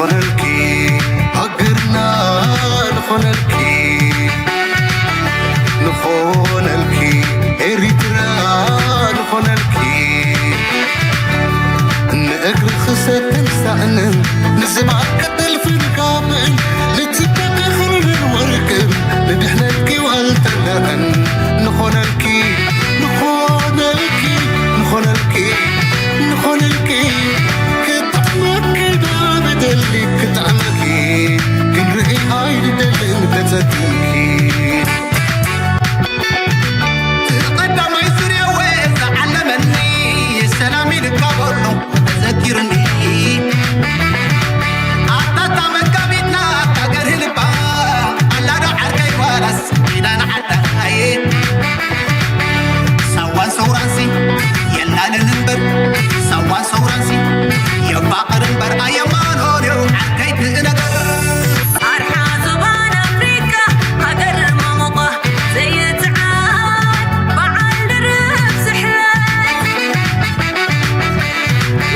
ንኾነልኪ ሃገርና ንኾነልኪ ንኾነልኪ ኤሪትራ ንኾነልኪ ንእግሪ ክሰትን ሳእንን ንዝባን ቀጠልፍን ካብን ንትበቂ ክልልን ወርቅን ንድሕነትኪ ዋልተለቕን ንኾነልኪ ንኾነልኪ ንኾነልኪ ንኾነልኪ ክጥዕመኪ ዶ ብደሊ ክጥዕመኪ ክንርኢ ኣይንደልን ተጸጊምኪ። እቲ ቀዳማይ ዙርያ ወ ዝዓለመኒ ሰላም ኢልካ በሎ ተዘኪሩኒ። ኣታ እታ መጋቢትና ኣታ ገርህ ልባ ኣላ ዶ ዓርከይ ዋላስ ኪዳን ዓዳይ? ሳዋን ሰውራንሲ የላልን እምበር ሳዋን ሰውራንሲ የፋቕር እምበር ኣየማኖን እዩ ዓርከይ ትእነገር። ኣርሓ ዞባን ኣፍሪቃ ሃገር ማሞቓ ዘይትዓድ በዓል ድርብ ስሕለት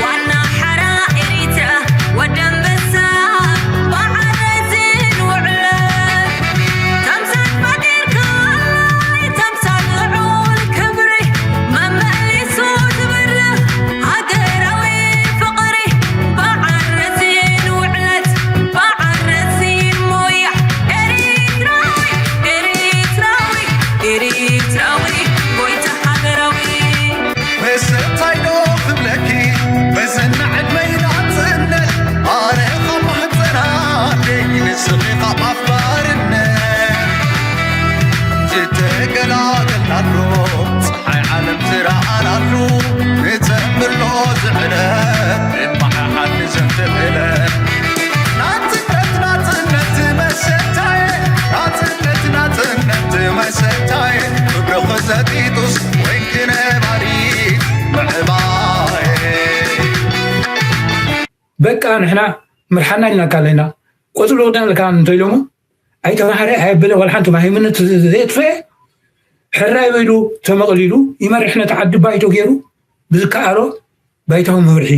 ዋና ሓራ ኤሪትራ ወዲ ኣንበሳ በዓል ረዚን ውዕለት ተምሳል ፈጢርካለይ ተምሳል ልዑል ክብሪ መመሊሱ ዝብርህ ሃገራዊ ፍቕሪ በዓል ረዚን ውዕለት በዓል ረዚን ሞያ ኤሪትራዊ ኤሪትራዊ ኤሪትራዊ ጎይታ ሃገራዊ። መሰታይ ዶ ክብለኪ በዘና ዕድመይ ናጽነት ኣረ ካብ ማህፀና ኣደይ ንስኺ ካብ ኣፍ ባርነት ዝተገላገልናሉ ፀሓይ ዓለም ትረኣናሉ ንዘምርሎ ዝዕለት ንመሓሓል ንዘንትዕለት ናጽነት ናጽነት መሰታየ ናጽነት ናጽነት መሰታየ ክብርኺ ዘጢጡስ ወይንኪ ነባሪት ምዕባየ። በቃ ንሕና ምርሓና ኢልናካ ኣለና። ቆጽሎ ክዳን ኣለካ እንተኢሎሞ ኣይተባህረ ኣየበለ ዋላ ሓንቲ ማሃይምነት ዘየጥፈአ ሕራይ በይሉ ተመቕሊሉ ይመርሕ ነቲ ዓዲ ባይቶ ገይሩ ብዝከኣሎ ባይታዊ መምርሒ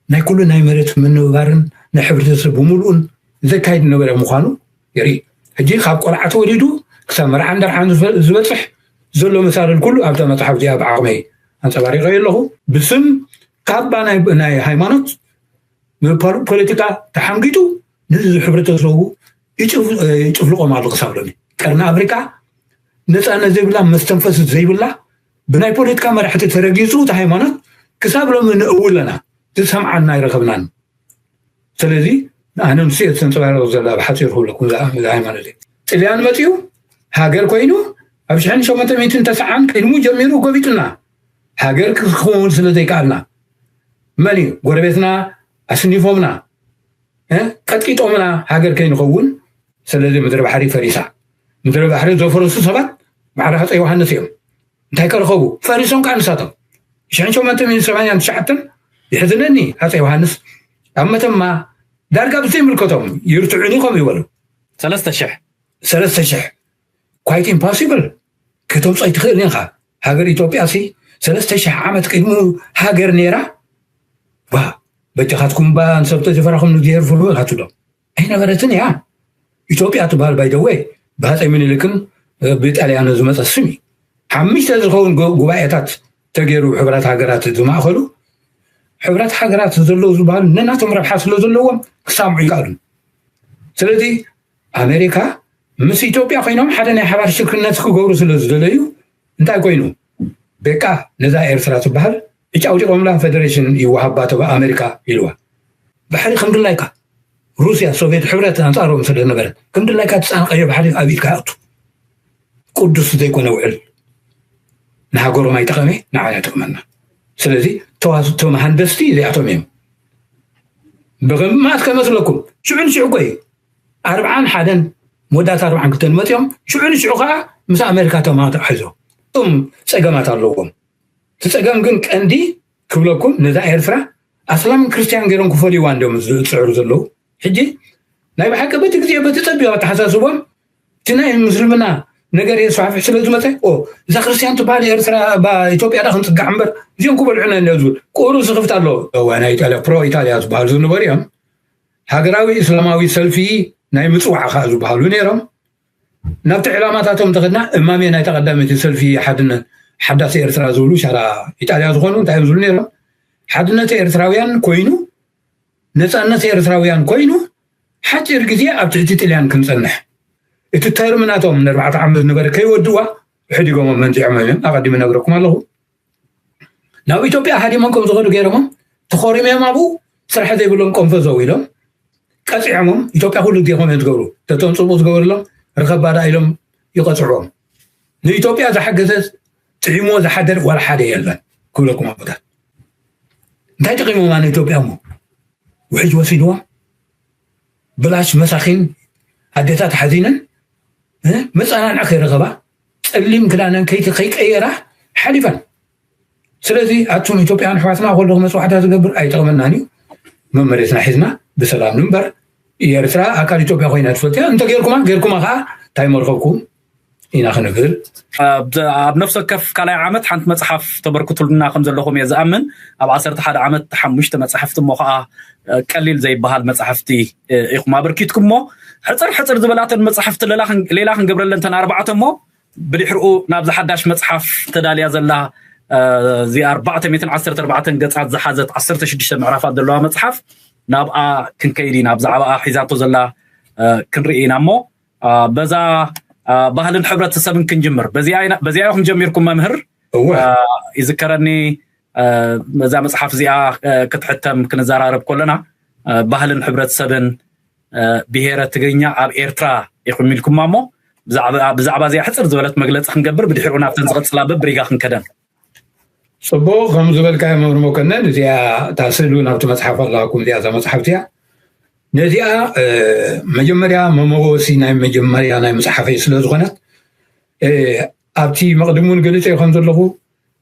ናይ ኩሉ ናይ መሬት ምንብባርን ናይ ሕብረተሰብ ብምሉኡን ዘካይድ ነበረ ምዃኑ የርኢ። ሕጂ ካብ ቆልዓ ተወሊዱ ክሳብ መርዓን ደርዓን ዝበፅሕ ዘሎ መሳርል ኩሉ ኣብዛ መፅሓፍ እዚኣ ብዓቕመይ ኣንፀባሪቐዮ ኣለኹ። ብስም ካባ ናይ ሃይማኖት ብፖለቲካ ተሓንጊጡ ንህዝቢ ሕብረተሰቡ ይጭፍልቖም ኣሎ ክሳብ ሎሚ። ቀርኒ ኣፍሪቃ ነፃነት ዘይብላ መስተንፈስ ዘይብላ ብናይ ፖለቲካ መራሕቲ ተረጊፁ እቲ ሃይማኖት ክሳብ ሎሚ ንእው ኣለና ዝሰምዓና ኣይረኸብናን። ስለዚ ኣነ ንሱ እየ ዘንፀባርቕ ዘላ ብሓፂሩ ክብለኩም እዛ ሃይማኖት እየ። ጥልያን መፂኡ ሃገር ኮይኑ ኣብ ሽሕን ሸሞንተ ሚእትን ተስዓን ቅድሙ ጀሚሩ ጎቢጡና ሃገር ክኸውን ስለ ዘይከኣልና መን እዩ ጎረቤትና ኣስኒፎምና ቀጥቂጦምና ሃገር ከይንኸውን። ስለዚ ምድሪ ባሕሪ ፈሪሳ። ምድሪ ባሕሪ ዘፈረሱ ሰባት ማዕረ ሃፀይ ዮሃንስ እዮም። እንታይ ከረኸቡ ፈሪሶም ከዓ ንሳቶም ሽሕን ሸሞንተ ሚእትን ሰማንያን ትሽዓተን ይሕዝነኒ ሃፀይ ዮሃንስ ኣብ መተማ ዳርጋ ብዘይምልከቶም ይርትዑኒ ከም ይበሉ ሰለስተ ሽሕ ሰለስተ ሽሕ quite impossible ከተምፅኦ ኣይትኽእልን ኢኻ። ሃገር ኢትዮጵያ ሲ ሰለስተ ሽሕ ዓመት ቅድሙ ሃገር ነይራ። ዋ በጃኻትኩም እባ ንሰብ ተዘፈራኹም ንዝሄር ፍርሁ ኢኻትሎም ኣይነበረትን እያ። ኢትዮጵያ ትበሃል ባይደወ ብሃፀይ ምኒልክን ብጣልያኖ ዝመፀ ስም እዩ። ሓሙሽተ ዝኸውን ጉባኤታት ተገይሩ ሕብራት ሃገራት ዝማእኸሉ ሕብራት ሃገራት ዘለዉ ዝበሃሉ ነናቶም ረብሓ ስለ ዘለዎም ክሳምዑ ይከኣሉ። ስለዚ ኣሜሪካ ምስ ኢትዮጵያ ኮይኖም ሓደ ናይ ሓባር ሽርክነት ክገብሩ ስለ ዝደለዩ እንታይ ኮይኑ በቃ ነዛ ኤርትራ ትበሃል ዕጫ ኣውዲቖምላ ፈደሬሽን ይወሃባ ተባ ኣሜሪካ ኢልዋ። ባሕሪ ከም ድላይካ ሩስያ ሶቪየት ሕብረት ኣንጻሮም ስለ ዝነበረት ከም ድላይካ ትጻን ቀይሕ ባሕሪ ኣብ ኢድካ ይኣቱ። ቅዱስ ዘይኮነ ውዕል ንሃገሮም ኣይጠቐመ ንዓና ይጠቕመና። ስለዚ ተዋስቶም ሃንደስቲ እዚኣቶም እዮም። ብኸም ማት ከመስለኩም ሽዑ ንሽዑ እኮ እዩ ኣርብዓን ሓደን መወዳእታ ኣርብዓን ክልተን መፂኦም ሽዑ ንሽዑ ከዓ ምስ ኣሜሪካ ተማተሓይዞ እም ፀገማት ኣለዎም። እቲ ፀገም ግን ቀንዲ ክብለኩም ነዛ ኤርትራ ኣስላምን ክርስትያን ገይሮም ክፈልይዋ እንዲዮም ዝፅዕሩ ዘለዉ። ሕጂ ናይ ብሓቂ በቲ ግዜ በቲ ፀቢብ ኣተሓሳስቦም እቲ ናይ ምስልምና ነገር የስፋሕፍሕ ስለ ዝመፀ ኦ እዛ ክርስትያን ትበሃል ኤርትራ ኢትዮጵያ ዳ ክንፅጋዕ እምበር እዚኦም ክበልዑና እንዲዮ ዝብል ቁሩ ስኽፍት ኣለዎ። እዋ ናይ ኢጣልያ ፕሮ ኢጣልያ ዝበሃሉ ዝነበሩ እዮም። ሃገራዊ እስላማዊ ሰልፊ ናይ ምጽዋዕ ከኣ ዝበሃሉ ነይሮም። ናብቲ ዕላማታቶም ተኸድና እማሜ ናይታ ቀዳመይቲ ሰልፊ ሓድነት ሓዳስ ኤርትራ ዝብሉ ሻራ ኢጣልያ ዝኾኑ እንታይ እዮም ዝብሉ ነይሮም? ሓድነት ኤርትራውያን ኮይኑ ነጻነት ኤርትራውያን ኮይኑ ሓጺር ግዜ ኣብ ትሕቲ ጥልያን ክንጸንሕ፣ እቲ ተርም ናቶም ንኣርባዕተ ዓመት ዝነበረ ከይወድዋ ሕዲጎሞ መንጺዖም እዮም። ኣቐዲመ ነግረኩም ኣለኹ። ናብ ኢትዮጵያ ሃዲሞም ከም ዝኸዱ ገይሮሞም ተኾሪሞም ኣብኡ ስራሕ ዘይብሎም ቆንፈዘው ኢሎም ቀፂዖሞም። ኢትዮጵያ ኩሉ ግዜ ከምኡ እዮም ዝገብሩ። ተቶም ፅቡቅ ዝገበርሎም ርኸብ ባዳ ኢሎም ይቐፅዕዎም። ንኢትዮጵያ ዝሓገዘ ጥዒሞ ዝሓደር ዋላ ሓደ የለን ክብለኩም ኣቦታት። እንታይ ጠቂሞማ ንኢትዮጵያ እሞ ውሕጅ ወሲድዎም ብላሽ መሳኺን ኣዴታት ሓዚነን መፀናንዒ ከይረኸባ ፀሊም ክዳነን ከይቀየራ ሓሊፈን። ስለዚ ኣቱም ኢትዮጵያን ኣሕዋትና ከለኹ መፅዋዕታ ዝገብር ኣይጠቕመናን እዩ። መመሬትና ሒዝና ብሰላም ንንበር። ኤርትራ ኣካል ኢትዮጵያ ኮይና ትፈልጥያ እንተ ጌርኩማ ጌርኩማ ከዓ እንታይ መርኸብኩም ኢና ክንብል። ኣብ ነፍሲ ወከፍ ካልኣይ ዓመት ሓንቲ መፅሓፍ ተበርክቱልና ከም ዘለኹም እየ ዝኣምን። ኣብ ዓሰርተ ሓደ ዓመት ሓሙሽተ መፅሓፍቲ እሞ ከዓ ቀሊል ዘይበሃል መፅሓፍቲ ኢኹም ኣበርኪትኩም እሞ ሕፅር ሕፅር ዝበላተን መፅሓፍቲ ሌላ ክንገብረለን ተን ኣርባዕተ እሞ ብድሕርኡ ናብዚ ሓዳሽ መፅሓፍ ተዳልያ ዘላ እዚኣ ኣርባዕተ ሚእትን ዓሰርተ ኣርባዕተን ገፃት ዝሓዘት ዓሰርተ ሽዱሽተ ምዕራፋት ዘለዋ መፅሓፍ ናብኣ ክንከይድ ኢና። ብዛዕባኣ ሒዛቶ ዘላ ክንርኢ ኢና እሞ በዛ ባህልን ሕብረተሰብን ክንጅምር። በዚኣ ኢኹም ጀሚርኩም መምህር። ይዝከረኒ እዛ መፅሓፍ እዚኣ ክትሕተም ክንዘራረብ ከለና ባህልን ሕብረተሰብን ብሄረ ትግርኛ ኣብ ኤርትራ ኢኹም ኢልኩማ እሞ ብዛዕባ እዚኣ ሕፅር ዝበለት መግለፂ ክንገብር ብድሕሪኡ ናብተን ዝቐፅላ በብሪጋ ክንከደን። ፅቡቅ ከም ዝበልካዮ መምህር መኮነን እዚኣ እታ ስእሉ ናብቲ መፅሓፍ ኣለኩም እዚኣ እዛ መፅሓፍ እዚኣ ነዚኣ መጀመርያ መመወሲ ናይ መጀመርያ ናይ መፅሓፈይ ስለ ዝኾነት ኣብቲ መቕድም እውን ገሊፀ ከም ዘለኹ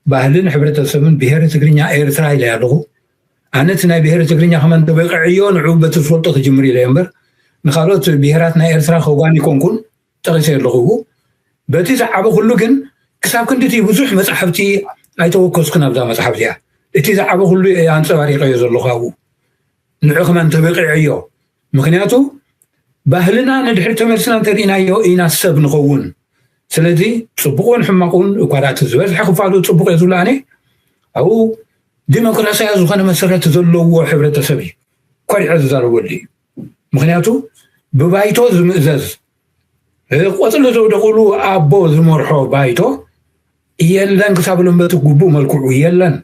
ባህልን ሕብረተሰብን ብሄረ ትግርኛ ኤርትራ ኢለ ኣለኹ። ኣነ እቲ ናይ ብሄረ ትግርኛ ከመን ተበቂዐዮ ንዑ በቲ ዝፈልጦ ክጅምር ኢለ እምበር ንካልኦት ብሄራት ናይ ኤርትራ ከጓን ይኮንኩን ጠቂሰ ኣለኹ። በቲ ዝዓበ ኩሉ ግን ክሳብ ክንድቲ ብዙሕ መፅሓፍቲ ኣይተወከስኩን ኣብዛ መፅሓፍ እዚኣ። እቲ ዝዓበ ኩሉ ኣንፀባሪቀዮ ዘለኹ ኣብኡ ንዑ ከመን ተበቂዐዮ። ምክንያቱ ባህልና ንድሕሪ ተመልስና እንተርኢናዮ ኢና ሰብ ንኸውን። ስለዚ ፅቡቁን ሕማቁን እኳ ዳእቲ ዝበዝሐ ክፋሉ ፅቡቅ እየ ዝብሉ ኣነ ኣብኡ ዲሞክራሲያ ዝኾነ መሰረት ዘለዎ ሕብረተሰብ እዩ ኮሪዐ ዝዛረበሉ እዩ። ምክንያቱ ብባይቶ ዝምእዘዝ ቆፅሊ ዘውደቁሉ ኣቦ ዝመርሖ ባይቶ የለን ክሳብ ለንበቲ ግቡእ መልክዑ የለን።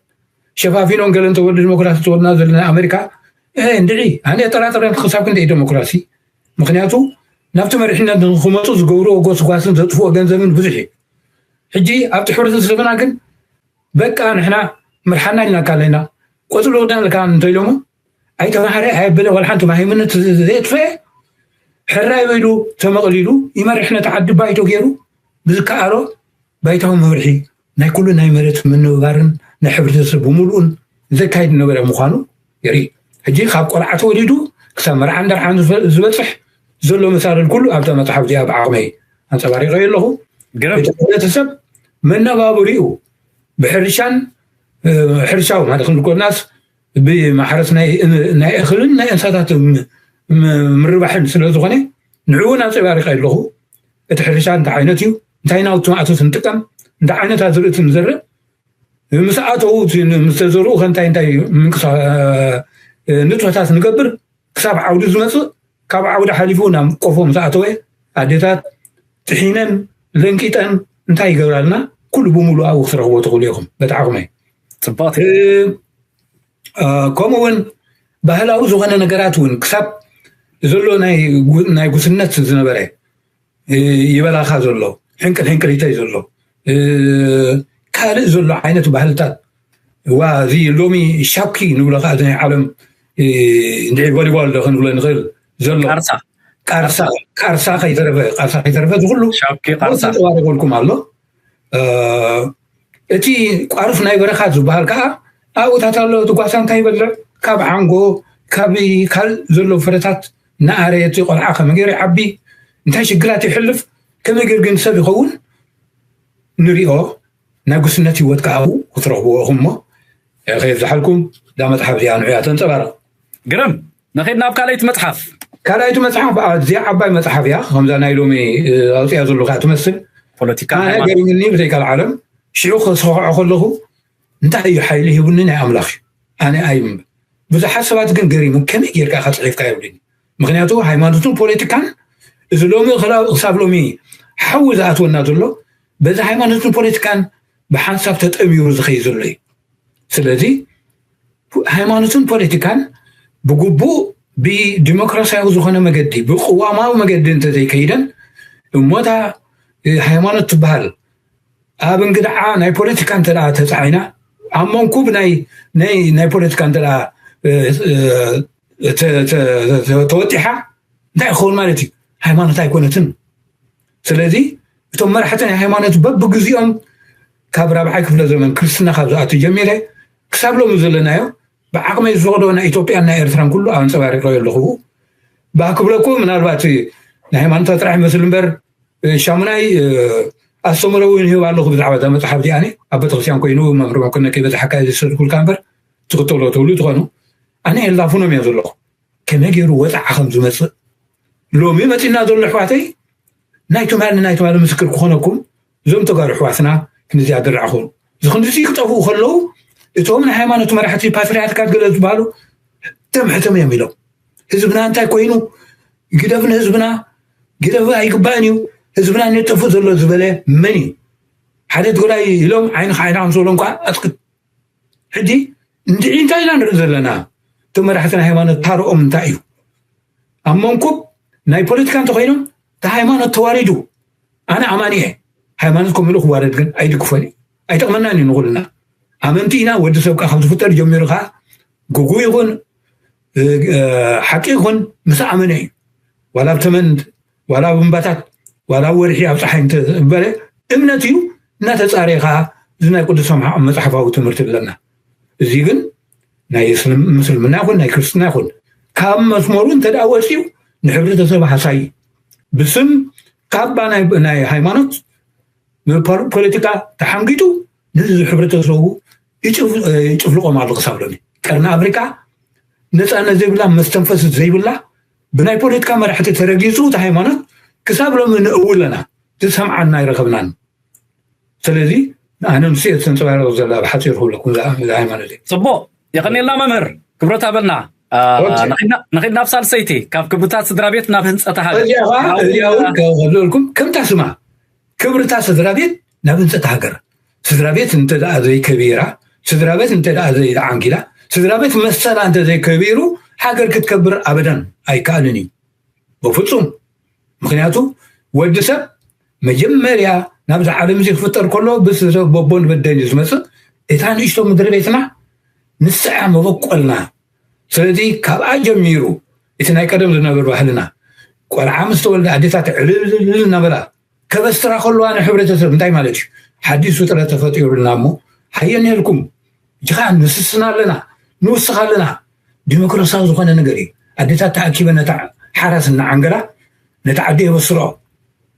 ሸፋፊኖም ገለ እንተወዲ ዲሞክራሲ ተወድና ዘለና ኣሜሪካ እንድዒ ኣነ ጠራጠረ ክሳብ ክንደይ ዲሞክራሲ ምክንያቱ ናብቲ መሪሕነት ንክመፁ ዝገብርዎ ጎስጓስን ዘጥፍዎ ገንዘብን ብዙሕ እዩ። ሕጂ ኣብቲ ሕብረተሰብና ግን በቃ ንሕና ምርሓና ኢልና ካለና ቆፅሎ ወዳን ልካ እንተኢሎሞ ኣይተማሃረ ኣየበለ ዋላ ሓንቲ ማሃይምነት ዘየጥፈአ ሕራይ በይሉ ተመቕሊሉ ይመርሕ ነቲ ዓዲ ባይቶ ገይሩ ብዝከኣሎ ባይታዊ መምርሒ ናይ ኩሉ ናይ መሬት ምንብባርን ናይ ሕብረተሰብ ብምሉኡን ዘካይድ ነበረ ምዃኑ የርኢ። ሕጂ ካብ ቆልዓ ተወሊዱ ክሳብ መርዓን ደርዓን ዝበፅሕ ዘሎ መሳርል ኩሉ ኣብታ መፅሓፍ እዚኣ ብዓቕመይ ኣንፀባሪቀ ኣለኹ። እቲ ሕብረተሰብ መነባብሪኡ ብሕርሻን ሕርሻዊ ማለት ክንብል ኮልናስ ብማሕረስ ናይ እኽልን ናይ እንስሳታት ምርባሕን ስለ ዝኾነ ንዕኡ ኣንፀባሪቀ ኣለኹ። እቲ ሕርሻ እንታይ ዓይነት እዩ፣ እንታይ ናውቲ ማእቶት ንጥቀም፣ እንታይ ዓይነት ኣዝርእቲ ንዘርእ፣ ምስ ኣተዉ ምስ ተዘርኡ ከ እንታይ እንታይ ንጥፈታት ንገብር ክሳብ ዓውዲ ዝመፅእ ካብ ዓውዲ ሓሊፉ ናብ ቆፎ ምስ ኣተወ ኣዴታት ጥሒነን ለንቂጠን እንታይ ይገብራልና ኩሉ ብምሉእ ኣብኡ ክትረኽቦ ትኽእሉ ኢኹም በቲ ዓቕመይ። ፅቡቅ ከምኡ እውን ባህላዊ ዝኾነ ነገራት እውን ክሳብ ዘሎ ናይ ጉስነት ዝነበረ ይበላኻ ዘሎ ሕንቅል ሕንቅሊተይ ዘሎ ካልእ ዘሎ ዓይነት ባህልታት ዋ እዚ ሎሚ ሻኪ ንብሎ ከዓ ናይ ዓለም እንድዒ ቮሊቦል ዶ ክንብሎ ንኽእል ዘሎ ቃርሳ ቃርሳ ቃርሳ ከይተረፈ ቃርሳ ከይተረፈ ዝኩሉ ሻኪ ቃርሳ ተባረገልኩም ኣሎ። እቲ ቋርፍ ናይ በረኻ ዝበሃል ከዓ ኣብኡታት ኣሎ። እቲ ጓሳ እንታይ ይበልዕ ካብ ዓንጎ ካብ ካልእ ዘሎ ፍረታት እናኣረየ እቲ ቆልዓ ከመይ ገይሩ ይዓቢ እንታይ ሽግራት ይሕልፍ ከመይ ገይሩ ግን ሰብ ይኸውን ንሪኦ። ናይ ጉስነት ህይወት ከዓ ኣብኡ ክትረኽብዎ ኢኹም እሞ ከየብዝሓልኩም እዛ መፅሓፍ እዚኣ ንዑ እያ ተንፀባርቕ። ግርም ንኸይድ ናብ ካልኣይቲ መፅሓፍ። ካልኣይቲ መፅሓፍ ኣዝያ ዓባይ መፅሓፍ እያ። ከምዛ ናይ ሎሚ ኣውፅያ ዘለካ ትመስል። ፖለቲካ ኣነ ገሪምኒ ብዘይካል ዓለም ሽዑ ከስኸዖ ከለኹ እንታይ እዩ ሓይሊ ሂቡኒ ናይ ኣምላኽ እዩ። ኣነ ኣይም ብዙሓት ሰባት ግን ገሪሙ ከመይ ጌርካ ኢኻ ፅሒፍካ ይብሉኒ። ምክንያቱ ሃይማኖትን ፖለቲካን እዚ ሎሚ ክሳብ ሎሚ ሓዊ ዝኣትወና ዘሎ በዚ ሃይማኖትን ፖለቲካን ብሓንሳብ ተጠሚሩ ዝኸይ ዘሎ እዩ። ስለዚ ሃይማኖትን ፖለቲካን ብግቡእ ብዲሞክራሲያዊ ዝኾነ መገዲ ብቅዋማዊ መገዲ እንተዘይከይደን እሞታ ሃይማኖት ትበሃል ኣብ እንግድዓ ናይ ፖለቲካ እንተ ተፃዒና ኣብ መንኩብ ናይ ናይ ፖለቲካ እንተ ተወጢሓ እንታይ ክኸውን ማለት እዩ? ሃይማኖት ኣይኮነትን። ስለዚ እቶም መራሕቲ ናይ ሃይማኖት በብግዚኦም ካብ ራብዓይ ክፍለ ዘመን ክርስትና ካብ ዝኣቱ ጀሚረ ክሳብ ሎሚ ዘለናዮ ብዓቕመይ ዝፈቕዶ ናይ ኢትዮጵያን ናይ ኤርትራን ኩሉ ኣንፀባሪቀዮ ኣለኹ። ብኣክብለኩ ምናልባት ናይ ሃይማኖታት ጥራሕ ይመስል እምበር ሻሙናይ ኣስተምሮ እውን ይህብ ኣለኹ ብዛዕባ እዛ መፅሓፍ እዚኣ ኣብ ቤተክርስትያን ኮይኑ መምህር መኮነ ከይበፅሓካ ዝሰድኩልካ እምበር ትኽተሎ ትብሉ ትኾኑ ኣነ የላፉኖም እየ ዘለኹ። ከመይ ገይሩ ወፃዓ ከም ዝመፅእ ሎሚ መፂና ዘሎ ኣሕዋተይ ናይ ትማሊ ናይ ትማሊ ምስክር ክኾነኩም እዞም ተጋሩ ኣሕዋትና ክንዚ ኣደራዕኹም ዝኽንድዚ ክጠፍኡ ከለዉ እቶም ናይ ሃይማኖት መራሕቲ ፓትርያርካት ገለ ዝበሃሉ ተምሕተም እዮም ኢሎም ህዝብና እንታይ ኮይኑ ግደፍ ንህዝብና ግደፍ ኣይግባእን እዩ ህዝብና ነጠፉ ዘሎ ዝበለ መን እዩ ሓደ ትግራይ ኢሎም ዓይንኻ ዓይና ከም ዝበሎም ከዓ ኣፅቅት ሕጂ እንድዒ እንታይ ኢና ንርኢ ዘለና እቶም መራሕቲ ናይ ሃይማኖት ታርኦም እንታይ እዩ ኣብ መንኩብ ናይ ፖለቲካ እንተኮይኖም እቲ ሃይማኖት ተዋሪዱ ኣነ ኣማኒ እየ ሃይማኖት ከምሉ ክዋረድ ግን ኣይድግፎን እዩ ኣይጠቕመናን እዩ ንኩልና ኣመንቲ ኢና ወዲ ሰብ ካብ ዝፍጠር ጀሚሩ ከዓ ግጉ ይኹን ሓቂ ይኹን ምስ ኣመነ እዩ ዋላ ኣብ ተመን ዋላ ኣብ እምባታት ዋላ ኣብ ወርሒ ኣብ ፀሓይ እንተበለ እምነት እዩ እናተፃረየ ከዓ እዚ ናይ ቅዱስ መፅሓፋዊ ትምህርቲ ኣለና እዚ ግን ናይ ምስልምና ይኹን ናይ ክርስትና ይኹን ካብ መስመሩ እንተ ደኣ ወፂኡ ንሕብረተሰብ ሃሳይ ብስም ካባ ናይ ሃይማኖት ፖለቲካ ተሓንጊጡ ንህዝቢ ሕብረተሰቡ ይጭፍልቆም ኣሎ ክሳብ ሎሚ ቀርኒ ኣፍሪካ ነፃነት ዘይብላ መስተንፈስ ዘይብላ ብናይ ፖለቲካ መራሕቲ ተረጊፁ እቲ ሃይማኖት ክሳብ ሎሚ ንእው ኣለና ዝሰምዓና ኣይረኸብናን ስለዚ ኣነ ምስ እየ ተንፀባረቕ ዘላ ብሓፂር ክብለኩም ሃይማኖት ፅቡቕ የቐኒልና መምህር ክብረት ኣበልና ንኸይድ ናብ ሳልሰይቲ ካብ ክብርታት ስድራ ቤት ናብ ህንፀት ሃገር ከምታ ስማ ክብርታት ስድራ ቤት ናብ ህንፀት ሃገር ስድራ ቤት እንተ ዘይከቢራ ስድራ ቤት እንተ ዘይዓንጊላ ስድራ ቤት መሰላ እንተ ዘይከቢሩ ሃገር ክትከብር ኣበዳን ኣይከኣልን እዩ በፍፁም ምክንያቱ ወዲ ሰብ መጀመርያ ናብዚ ዓለም እዚ ክፍጠር ከሎ ብስሰብ በቦን በደን እዩ ዝመፅእ እታ ንእሽቶ ምድሪ ቤትና ንስዓ መበቆልና ስለዚ ካብኣ ጀሚሩ እቲ ናይ ቀደም ዝነበር ባህልና ቆልዓ ምስ ተወልደ ኣዴታት ዕልልል እናበላ ከበስትራ ከለዋ ንሕብረተሰብ እንታይ ማለት እዩ ሓዲስ ፍጥረት ተፈጢሩልና እሞ ሃየን ነልኩም እጅኻ ንስስና ኣለና ንውስኻ ኣለና ዲሞክራሲያዊ ዝኾነ ነገር እዩ ኣዴታት ተኣኪበ ነታ ሓራስ እናዓንገላ ነቲ ዓዲ የበስሮ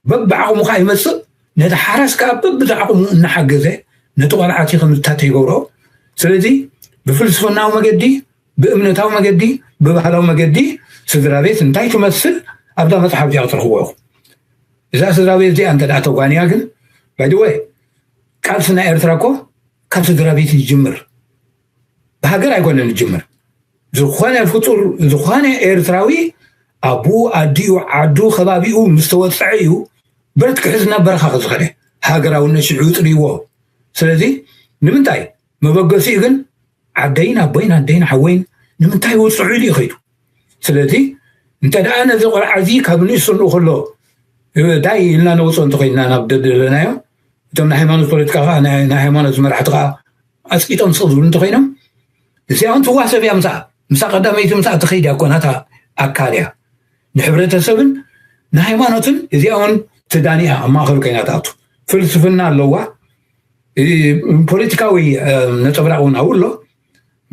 በብዓቕሙ ከዓ ይመፅእ ነቲ ሓራስ ከዓ በብዝዓቕሙ እናሓገዘ ነቲ ቆልዓቲ ከምዝታተ ይገብሮ ስለዚ ብፍልስፍናዊ መገዲ ብእምነታዊ መገዲ ብባህላዊ መገዲ ስድራ ቤት እንታይ ትመስል ኣብዛ መፅሓፍ እዚኣ ክትረኽቦ ኢኹም እዛ ስድራ ቤት እዚኣ እንተ ተጓንያ ግን ባይደወ ቃልሲ ናይ ኤርትራ እኮ ካብ ስድራ ቤት ይጅምር ብሃገር ኣይኮነን ይጅምር ዝኾነ ፍጡር ዝኾነ ኤርትራዊ ኣቡ ኣዲኡ ዓዱ ከባቢኡ ምስ ተወፀዐ እዩ ብረት ክሕዝ ናብ በረኻ ዝኸደ ሃገራውነት ሽዑ ይጥርይዎ ስለዚ ንምንታይ መበገሲኡ ግን ዓደይን ኣቦይን ኣደይን ሓወይን ንምንታይ ወፅዑ ኢሉ ይኸይዱ ስለዚ እንተ ደኣ ነዚ ቆልዓ እዚ ካብ ንእሽቶ ንኡ ከሎ ዳይ ኢልና ነውፅኦ እንተኮይንና ናብ ደደለናዮ እቶም ናይ ሃይማኖት ፖለቲካ ከዓ ናይ ሃይማኖት መራሕቲ ከዓ ኣፅቂጦም ስቕ ዝብሉ እንተኮይኖም እዚኣ እውን ትዋሰብ እያ ምሳኣ ምሳ ቀዳመይቲ ምሳኣ ትኸይድ እያ ኮናታ ኣካል እያ ንሕብረተሰብን ንሃይማኖትን እዚኣ እውን ትዳን እያ ኣብ ማእኸል ኮይና ትኣቱ ፍልስፍና ኣለዋ ፖለቲካዊ ነፀብራቅ እውን ኣብኡ ኣሎ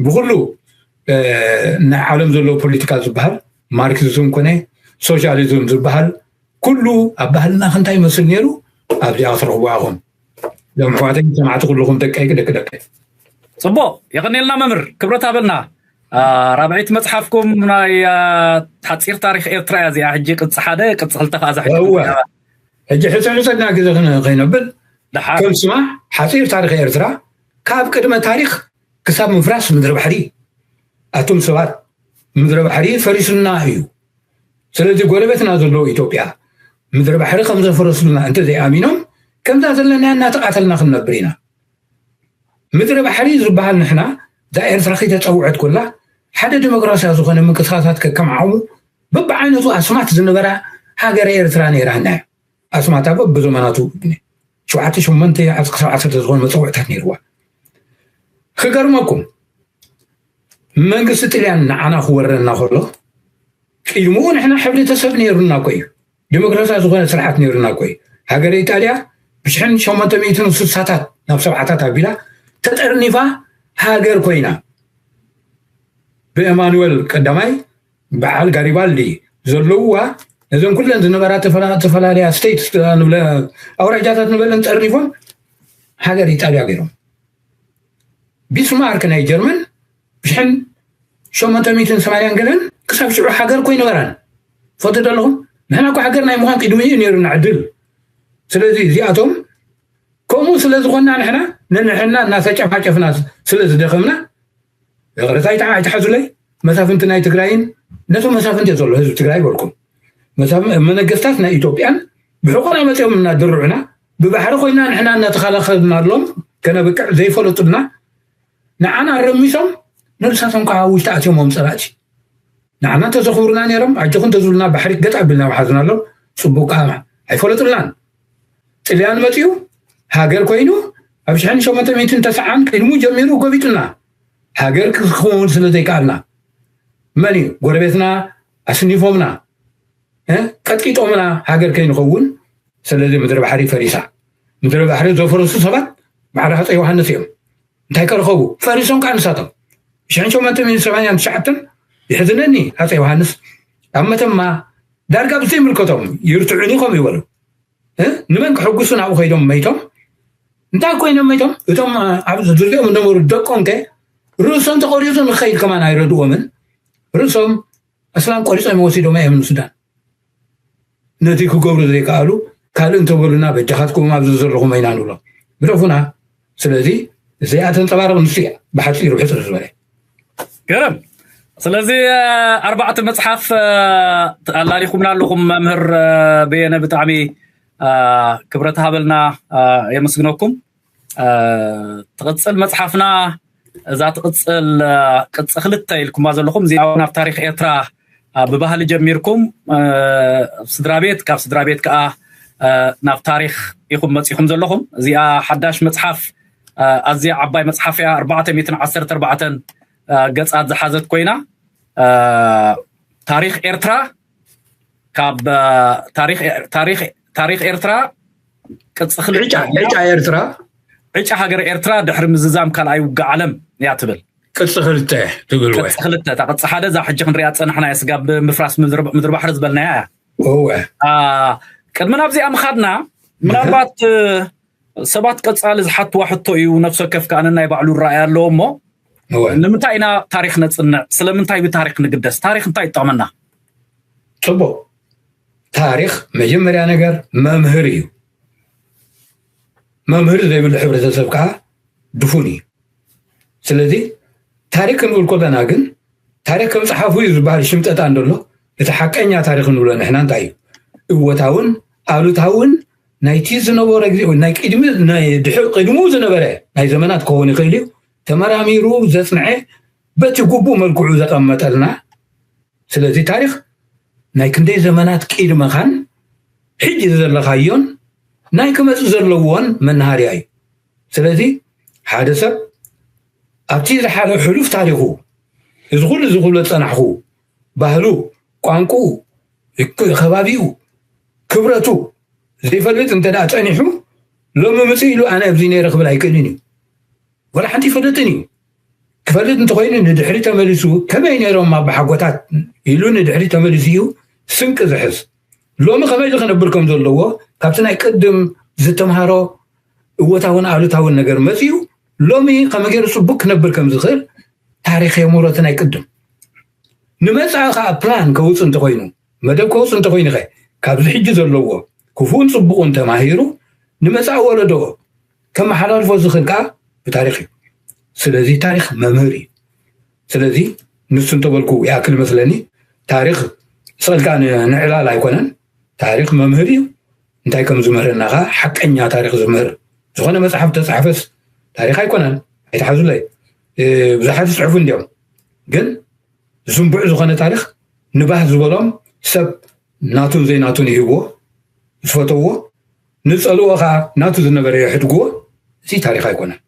ብኩሉ ናይ ዓለም ዘለዎ ፖለቲካ ዝበሃል ማርክሲዝም ኮነ ሶሻሊዝም ዝበሃል ኩሉ ኣብ ባህልና ክንታይ ይመስል ነይሩ ኣብዚኣ ክትረኽቡ ኢኹም እዞም ኣሕዋተይ ሰማዕቲ ኩልኹም ደቀይ ደቂ ደቀይ ፅቡቅ የቐኔልና መምህር ክብረት ኣበልና ራብዒት መፅሓፍኩም ናይ ሓፂር ታሪክ ኤርትራ እያ እዚኣ። ሕጂ ቅፂ ሓደ ቅፂ ክልተ ከዓ ዛሕጂ ሕጂ ሕፅሕፀና ግዜ ከይነብል ከም ስማ ሓፂር ታሪክ ኤርትራ ካብ ቅድመ ታሪክ ክሳብ ምፍራስ ምድሪ ባሕሪ። ኣቱም ሰባት፣ ምድሪ ባሕሪ ፈሪሱና እዩ። ስለዚ ጎረቤትና ዘለዉ ኢትዮጵያ ምድሪ ባሕሪ ከም ዘፈረሱልና እንተዘይኣሚኖም፣ ከምዛ ዘለና እናተቓተልና ክንነብር ኢና። ምድሪ ባሕሪ ዝበሃል ንሕና እዛ ኤርትራ ከይተፀውዐት ኮላ ሓደ ዲሞክራሲያ ዝኾነ ምንቅስቃሳት ከከም ዓቕሙ በብዓይነቱ ኣስማት ዝነበራ ሃገረ ኤርትራ ነይራና እያ። ኣስማታ በብዘመናቱ ሸውዓተ ሸሞንተ ዓሰርተ ዝኾነ መፀውዕታት ነይርዋ። ክገርመኩም መንግስቲ ጥልያን ንዓና ክወረና ከሎ ቅድምኡ ንሕና ሕብረተሰብ ነይሩና እኮ እዩ። ዲሞክራሲያ ዝኾነ ስርዓት ነይሩና እኮ እዩ። ሃገረ ኢጣልያ ብሽሕን ሸሞንተ ሚእትን ስሳታት ናብ ሰብዓታት ኣቢላ ተጠርኒፋ ሃገር ኮይና ብኤማኑዌል ቀዳማይ በዓል ጋሪባልዲ ዘለውዋ ነዘን ኩለን ዝነበራ ተፈላለያ ስቴትስ ንብለ ኣውራጃታት ንበለን ጠርኒፎም ሃገር ኢጣልያ ገይሮም። ቢስማርክ ናይ ጀርመን ብሽሕን ሸሞንተ ሚእትን ሰማንያን ገለን ክሳብ ሽዑ ሃገር ኮይነበራን ፈቱ ኣለኹም። ንሕና እኮ ሃገር ናይ ምዃን ቅድሚ እዩ ነይሩና ዕድል። ስለዚ እዚኣቶም ከምኡ ስለ ዝኾንና ንሕና ንንሕና እናተጨፋጨፍና ስለ ዝደኸምና ይቕረታ ኣይትሓዙለይ። መሳፍንቲ ናይ ትግራይን ነቶም መሳፍንቲ እየ ዘሎ ህዝቢ ትግራይ በልኩም። መነገስታት ናይ ኢትዮጵያን ብሕቆና መፅኦም እናድርዑና ብባሕሪ ኮይና ንሕና እናተኸላኸልናሎም ከነብቅዕ ዘይፈለጡና ንዓና ረሚሶም ንርሳቶም ከዓ ውሽጢ ኣትዮሞም ፀላእቲ ንዓና እንተዘኽብሩና ነይሮም ኣጆኹም ተዝብሉና ባሕሪ ገጥ ኣቢልና ምሓዝናሎም። ፅቡቅ ከዓ ኣይፈለጡልናን። ጥልያን መፅኡ ሃገር ኮይኑ ኣብ ሽሕን ሸሞንተ ሚእትን ተስዓን ቅድሙ ጀሚሩ ጎቢጡና። ሃገር ክኸውን ስለ ዘይከኣልና መን እዩ ጎረቤትና ኣስኒፎምና ቀጥቂጦምና ሃገር ከይንኸውን። ስለዚ ምድሪ ባሕሪ ፈሪሳ። ምድሪ ባሕሪ ዘፈረሱ ሰባት ማዕረ ሃፀይ ዮሃንስ እዮም። እንታይ ከረኸቡ ፈሪሶም ከዓ ንሳቶም ሽሕን ሸሞንተ ሚእትን ሰማንያን ትሽዓተን ይሕዝነኒ ሃፀይ ዮሃንስ ኣብ መተማ ዳርጋ ብዘይምልከቶም ይርትዑኒ ከም ይበሉ ንመን ክሕጉሱ ናብኡ ከይዶም መይቶም እንታይ ኮይኖም መይቶም እቶም ኣብ ዙሪኦም ዝነበሩ ደቆም ከ ርእሶም ተቆሪፁ ንክኸይድ ከማን ኣይረድዎምን። ርእሶም ኣስላም ቆሪፆም ወሲዶም እዮም ንሱዳን። ነቲ ክገብሩ ዘይከኣሉ ካልእ እንተበሉና በጃኻትኩም ኣብዚ ዘለኹም ኢና ንብሎም። ግደፉና። ስለዚ እዚኣ ተንፀባርቕ ንሱ እያ ብሓፂሩ ሕፅር ዝበለ። ገረም። ስለዚ ኣርባዕተ መፅሓፍ ኣላሊኹምና ኣለኹም መምህር በየነ፣ ብጣዕሚ ክብረት ሃበልና። የመስግነኩም። ትቕፅል መፅሓፍና እዛ ትቕፅል ቅፂ ክልተ ኢልኩማ ዘለኹም እዚኣ ናብ ታሪክ ኤርትራ ብባህሊ ጀሚርኩም ስድራ ቤት ካብ ስድራ ቤት ከዓ ናብ ታሪክ ኢኹም መፂኹም ዘለኹም። እዚኣ ሓዳሽ መፅሓፍ ኣዝያ ዓባይ መፅሓፍ እያ። ኣርባዕተ ሚእትን ዓሰርተ ኣርባዕተን ገፃት ዝሓዘት ኮይና ታሪክ ኤርትራ ካብ ታሪክ ኤርትራ ቅፂ ክልተ ዕጫ ኤርትራ ዕጫ ሃገር ኤርትራ ድሕሪ ምዝዛም ካልኣይ ውግእ ዓለም እያ ትብል። ቅፂ ክልተ ትብል ወይ ቅፂ ክልተ። እታ ቅፂ ሓደ እዛ ሕጂ ክንሪኣ ዝፀናሕና እያ፣ ስጋብ ምፍራስ ምድሪ ባሕሪ ዝበልናያ እያ። እወ። ቅድሚ ናብዚኣ ምኻድና ምናልባት ሰባት ቀፃሊ ዝሓትዋ ሕቶ እዩ፣ ነፍሲ ወከፍ ከዓ ነናይ ባዕሉ ራእይ ኣለዎ እሞ እወ። ንምንታይ ኢና ታሪክ ነፅንዕ? ስለምንታይ ብታሪክ ንግደስ? ታሪክ እንታይ ይጠቕመና? ፅቡቅ። ታሪክ መጀመርያ ነገር መምህር እዩ። መምህር ዘይብሉ ሕብረተሰብ ከዓ ድፉን እዩ። ስለዚ ታሪክ ክንብል ከለና ግን ታሪክ ከም ፀሓፉ እዩ ዝበሃል ሽምጠጣ እንደሎ እቲ ሓቀኛ ታሪክ ንብሎ ንሕና እንታይ እዩ እወታውን ኣሉታውን ናይቲ ዝነበረ ግዜ ናይ ቅድሚ ናይ ድሕሪ ቅድሙ ዝነበረ ናይ ዘመናት ክኸውን ይኽእል እዩ ተመራሚሩ ዘፅንዐ በቲ ግቡእ መልክዑ ዘቐመጠልና። ስለዚ ታሪክ ናይ ክንደይ ዘመናት ቅድመኻን ሕጂ ዘለኻዮን ናይ ክመፅእ ዘለዎን መናሃርያ እዩ። ስለዚ ሓደ ሰብ ኣብቲ ዝሓለ ሕሉፍ ታሪኹ እዚ ኩሉ እዚ ክብሎ ዝፀናሕኹ ባህሉ፣ ቋንቁኡ፣ ከባቢኡ፣ ክብረቱ ዘይፈልጥ እንተ ደኣ ፀኒሑ ሎሚ ምፅእ ኢሉ ኣነ ኣብዚ ነይረ ክብል ኣይክእልን እዩ። ወላ ሓንቲ ይፈልጥን እዩ። ክፈልጥ እንተኮይኑ ንድሕሪ ተመሊሱ ከመይ ነይሮም ኣባሓጎታት ኢሉ ንድሕሪ ተመሊሱ እዩ ስንቂ ዝሕዝ። ሎሚ ከመይ ኢሉ ክነብር ከም ዘለዎ ካብቲ ናይ ቅድም ዝተምሃሮ እወታውን ኣሉታውን ነገር መፂኡ ሎሚ ከመይ ገይሩ ፅቡቅ ክነብር ከም ዝኽእል ታሪኽ የምህሮ እቲ ናይ ቅድም። ንመጻኢ ከዓ ፕላን ከውፅእ እንተኮይኑ፣ መደብ ከውፅእ እንተኮይኑ ከ፣ ካብዚ ሕጂ ዘለዎ ክፉእን ፅቡቕን ተማሂሩ ንመጻኢ ወለዶ ከመሓላልፎ ዝኽእል ከዓ ብታሪኽ እዩ። ስለዚ ታሪኽ መምህር እዩ። ስለዚ ንሱ እንተበልኩ ይኣክል መስለኒ። ታሪኽ ስቕ ኢልካ ን- ንዕላል ኣይኮነን። ታሪኽ መምህር እዩ። እንታይ ከም ዝምህረና ከዓ ሓቀኛ ታሪኽ ዝምህር ዝኾነ መፅሓፍ ተፃሕፈስ ታሪኽ ኣይኮነን። ኣይትሓዙለይ። ብዙሓት ይፅሕፉ እንዲዮም፣ ግን ዝንቡዕ ዝኾነ ታሪኽ ንባህ ዝበሎም ሰብ ናቱን ዘይናቱን ይህብዎ፣ ዝፈተዎ፣ ንፀልዎ ከዓ ናቱ ዝነበረ የሕድግዎ። እዚ ታሪኽ ኣይኮነን።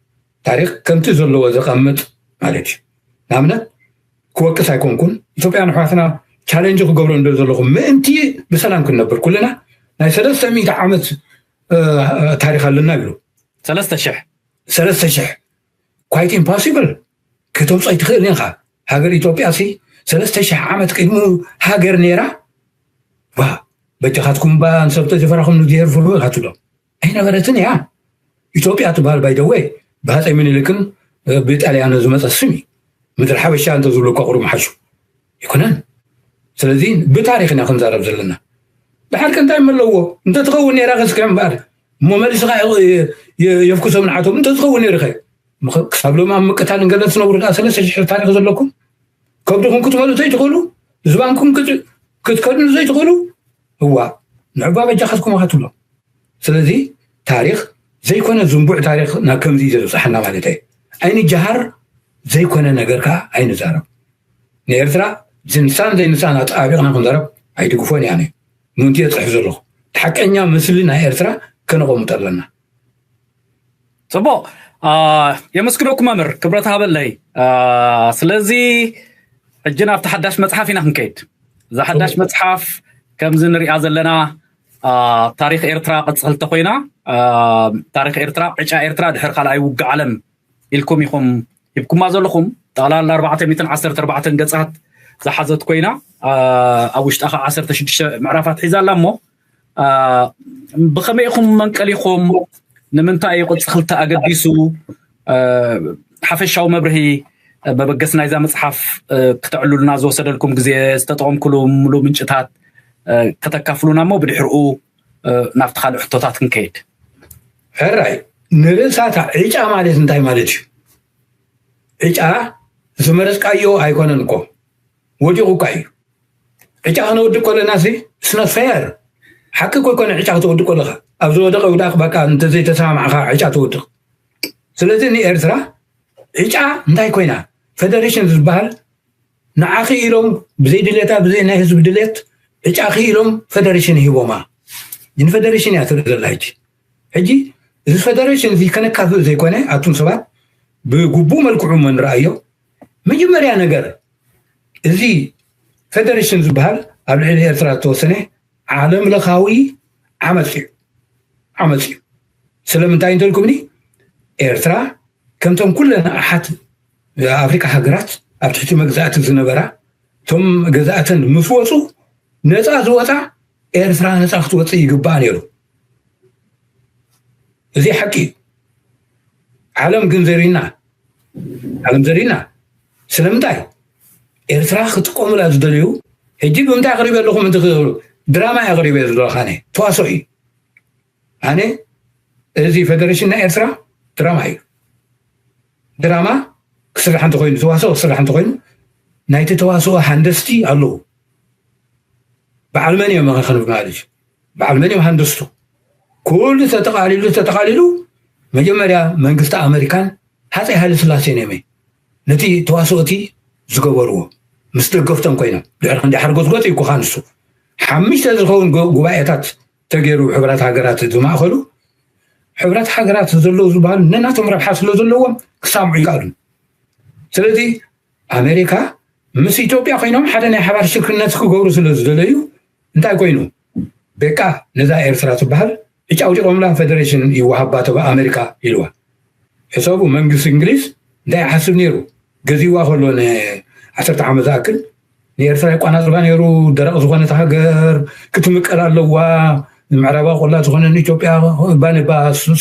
ታሪኽ ከምቲ ዘለዎ ዘቐምጥ ማለት እዩ። ንኣብነት ክወቅስ ኣይኮንኩን፣ ኢትዮጵያን ኣሕዋትና ቻለንጅ ክገብሮ እንደ ዘለኹ ምእንቲ ብሰላም ክንነብር ኩልና ናይ ሰለስተ ሚእቲ ዓመት ታሪኽ ኣለና ይብሉ። ሰለስተ ሽሕ ሰለስተ ሽሕ ኳይት ኢምፖሲብል ከተምፅኦ ኣይትኽእልን ኢኻ። ሃገር ኢትዮጵያ ሲ ሰለስተ ሽሕ ዓመት ቅድሙ ሃገር ነይራ። ዋ በጃኻትኩም ባ ንሰብ ተዘፈራኹም ንብሔር ፍርሁ ኢኻትሎም ኣይነበረትን እያ። ኢትዮጵያ ትበሃል ባይደወይ ብሃፀይ ምኒልክን ብጣልያን ዝመፀ ስም እዩ። ምድሪ ሓበሻ እንተዝብሉ እኳ ቁሩብ ሓሹ ይኩነን። ስለዚ ብታሪኽና ክንዛረብ ዘለና። ድሓር ከ እንታይ ኣለዎ? እንተትኸውን ነይራ ከስከ እምበኣር እሞ መሊስኻ የፍኩሶም ንዓቶም እንተዝኸውን ነይሩ ኸ? ክሳብ ሎም ኣብ ምቅታል እንገለ ትነብሩ ደኣ ሰለስተ ሽሕ ታሪኽ ዘለኩም ከብድኹም ክትመሉ ዘይትኽእሉ፣ ዝባንኩም ክትከድኑ ዘይትኽእሉ፣ እዋ ንዕባ በጃኻትኩም ኢኻ ትብሎ። ስለዚ ታሪኽ ዘይኮነ ዝንቡዕ ታሪኽ ናብ ከምዚ እዩ ዘብፅሓና ማለት እየ። ኣይንጀሃር፣ ዘይኮነ ነገር ከዓ ኣይንዛረብ። ንኤርትራ ዝንሳን ዘይንሳን ኣጣቢቕና ክንዛረብ ኣይድግፎን እያ። ምንቲ የፅሕፍ ዘለኹ ሓቀኛ ምስሊ ናይ ኤርትራ ከነቐምጦ ኣለና። ፅቡቕ። የመስግነኩም መምህር፣ ክብረት ሃበለይ። ስለዚ ሕጂ ናብቲ ሓዳሽ መፅሓፍ ኢና ክንከይድ። እዛ ሓዳሽ መፅሓፍ ከምዚ ንሪኣ ዘለና ታሪኽ ኤርትራ ቅፅልቲ ኮይና፣ ታሪኽ ኤርትራ ዕጫ ኤርትራ ድሕሪ ካልኣይ ውግእ ዓለም ኢልኩም ኢኹም ሂብኩማ ዘለኹም። ጠቕላላ ኣርባዕተ ሚእትን ዓሰርተ ኣርባዕተን ገፃት ዝሓዘት ኮይና፣ ኣብ ውሽጣ ከዓ ዓሰርተ ሽዱሽተ ምዕራፋት ሒዛ ኣላ። እሞ ብኸመይ ኢኹም መንቀሊኹም? ንምንታይ እዩ ቅፅልቲ ኣገዲሱ? ሓፈሻዊ መብርሂ መበገሲ ናይዛ መፅሓፍ ክተዕሉልና ዝወሰደልኩም ግዜ፣ ዝተጠቐምኩሉ ምሉእ ምንጭታት ከተካፍሉና እሞ ብድሕርኡ ናብቲ ካልእ ሕቶታት ክንከይድ። ሕራይ፣ ንርእሳታ ዕጫ ማለት እንታይ ማለት እዩ? ዕጫ ዝመረፅካዮ ኣይኮነን እኮ፣ ወዲቑ እኳ እዩ። ዕጫ ክነወድእ ከለና ሲ ስነ ፌር ሓቂ እኮ ይኮነ። ዕጫ ክትወድእ ከለካ ኣብ ዝወደቀ ውዳቅ በቃ እንተዘይተሰማማዕካ ዕጫ ትወድቅ። ስለዚ ንኤርትራ ዕጫ እንታይ ኮይና? ፌደሬሽን ዝበሃል ንዓኺ ኢሎም ብዘይ ድሌታ ብዘይ ናይ ህዝቢ ድሌት ዕጫኺ ኢሎም ፌደሬሽን ሂቦማ። ንፌደሬሽን እያ ትርኢ ዘላ ሕጂ። ሕጂ እዚ ፌደሬሽን እዚ ከነካፍእ ዘይኮነ ኣቱም ሰባት ብግቡእ መልክዑ እሞ ንረኣዮ። መጀመርያ ነገር እዚ ፌደሬሽን ዝበሃል ኣብ ልዕሊ ኤርትራ ዝተወሰነ ዓለም ለኻዊ ዓመፅ እዩ ዓመፅ እዩ። ስለምንታይ እንተልኩምኒ ኤርትራ ከምቶም ኩለን ኣሓት ኣፍሪካ ሃገራት ኣብ ትሕቲ መግዛእቲ ዝነበራ እቶም ገዛእተን ምስ ወፁ ነፃ ዝወፃ ኤርትራ ነፃ ክትወፅእ ይግባእ ነይሩ። እዚ ሓቂ እዩ። ዓለም ግን ዘሪና ዓለም ዘሪና ስለምንታይ ኤርትራ ክጥቀሙላ ዝደልዩ ሕጂ ብምንታይ ኣቅሪበ ኣለኹም እንት ድራማ ኣቅሪበ ዘለኻነ ተዋስኦ እዩ። ኣነ እዚ ፌደሬሽን ናይ ኤርትራ ድራማ እዩ። ድራማ ክስራሕ እንተኮይኑ ተዋስኦ ክስራሕ እንተኮይኑ ናይቲ ተዋስኦ ሃንደስቲ ኣለዉ። በዓል መን እዮም መኸኸን ማለት እዩ። በዓል መን እዮም ሃንደስቱ? ኩሉ ተጠቃሊሉ ተጠቃሊሉ መጀመርያ መንግስቲ ኣመሪካን ሃፀይ ሃይለ ስላሴን እዮም ነቲ ተዋስኦ እቲ ዝገበርዎ ምስ ደገፍቶም ኮይኖም ድሕሪ ክንዲ ሓርጎፅጎፅ እዩ እኮ ንሱ ሓሙሽተ ዝኸውን ጉባኤታት ተገይሩ ሕብራት ሃገራት ዝማእኸሉ ሕብራት ሃገራት ዘለዉ ዝበሃሉ ነናቶም ረብሓ ስለ ዘለዎም ክሳምዑ ይከኣሉ። ስለዚ ኣሜሪካ ምስ ኢትዮጵያ ኮይኖም ሓደ ናይ ሓባር ሽርክነት ክገብሩ ስለ ዝደለዩ እንታይ ኮይኑ በቃ ነዛ ኤርትራ ትበሃል ዕጫ ኣውዲቖምላ ፌደሬሽን ይወሃባ ተባ ኣሜሪካ ኢልዋ። ሕሰቡ መንግስቲ እንግሊዝ እንታይ ይሓስብ ነይሩ? ገዚዋ ከሎ ንዓሰርተ ዓመት ዝኣክል ንኤርትራ ይቋናጽባ ነይሩ። ደረቕ ዝኾነት ሃገር ክትምቀል ኣለዋ። ምዕራባዊ ቆላ ዝኾነ ንኢትዮጵያ ባንባ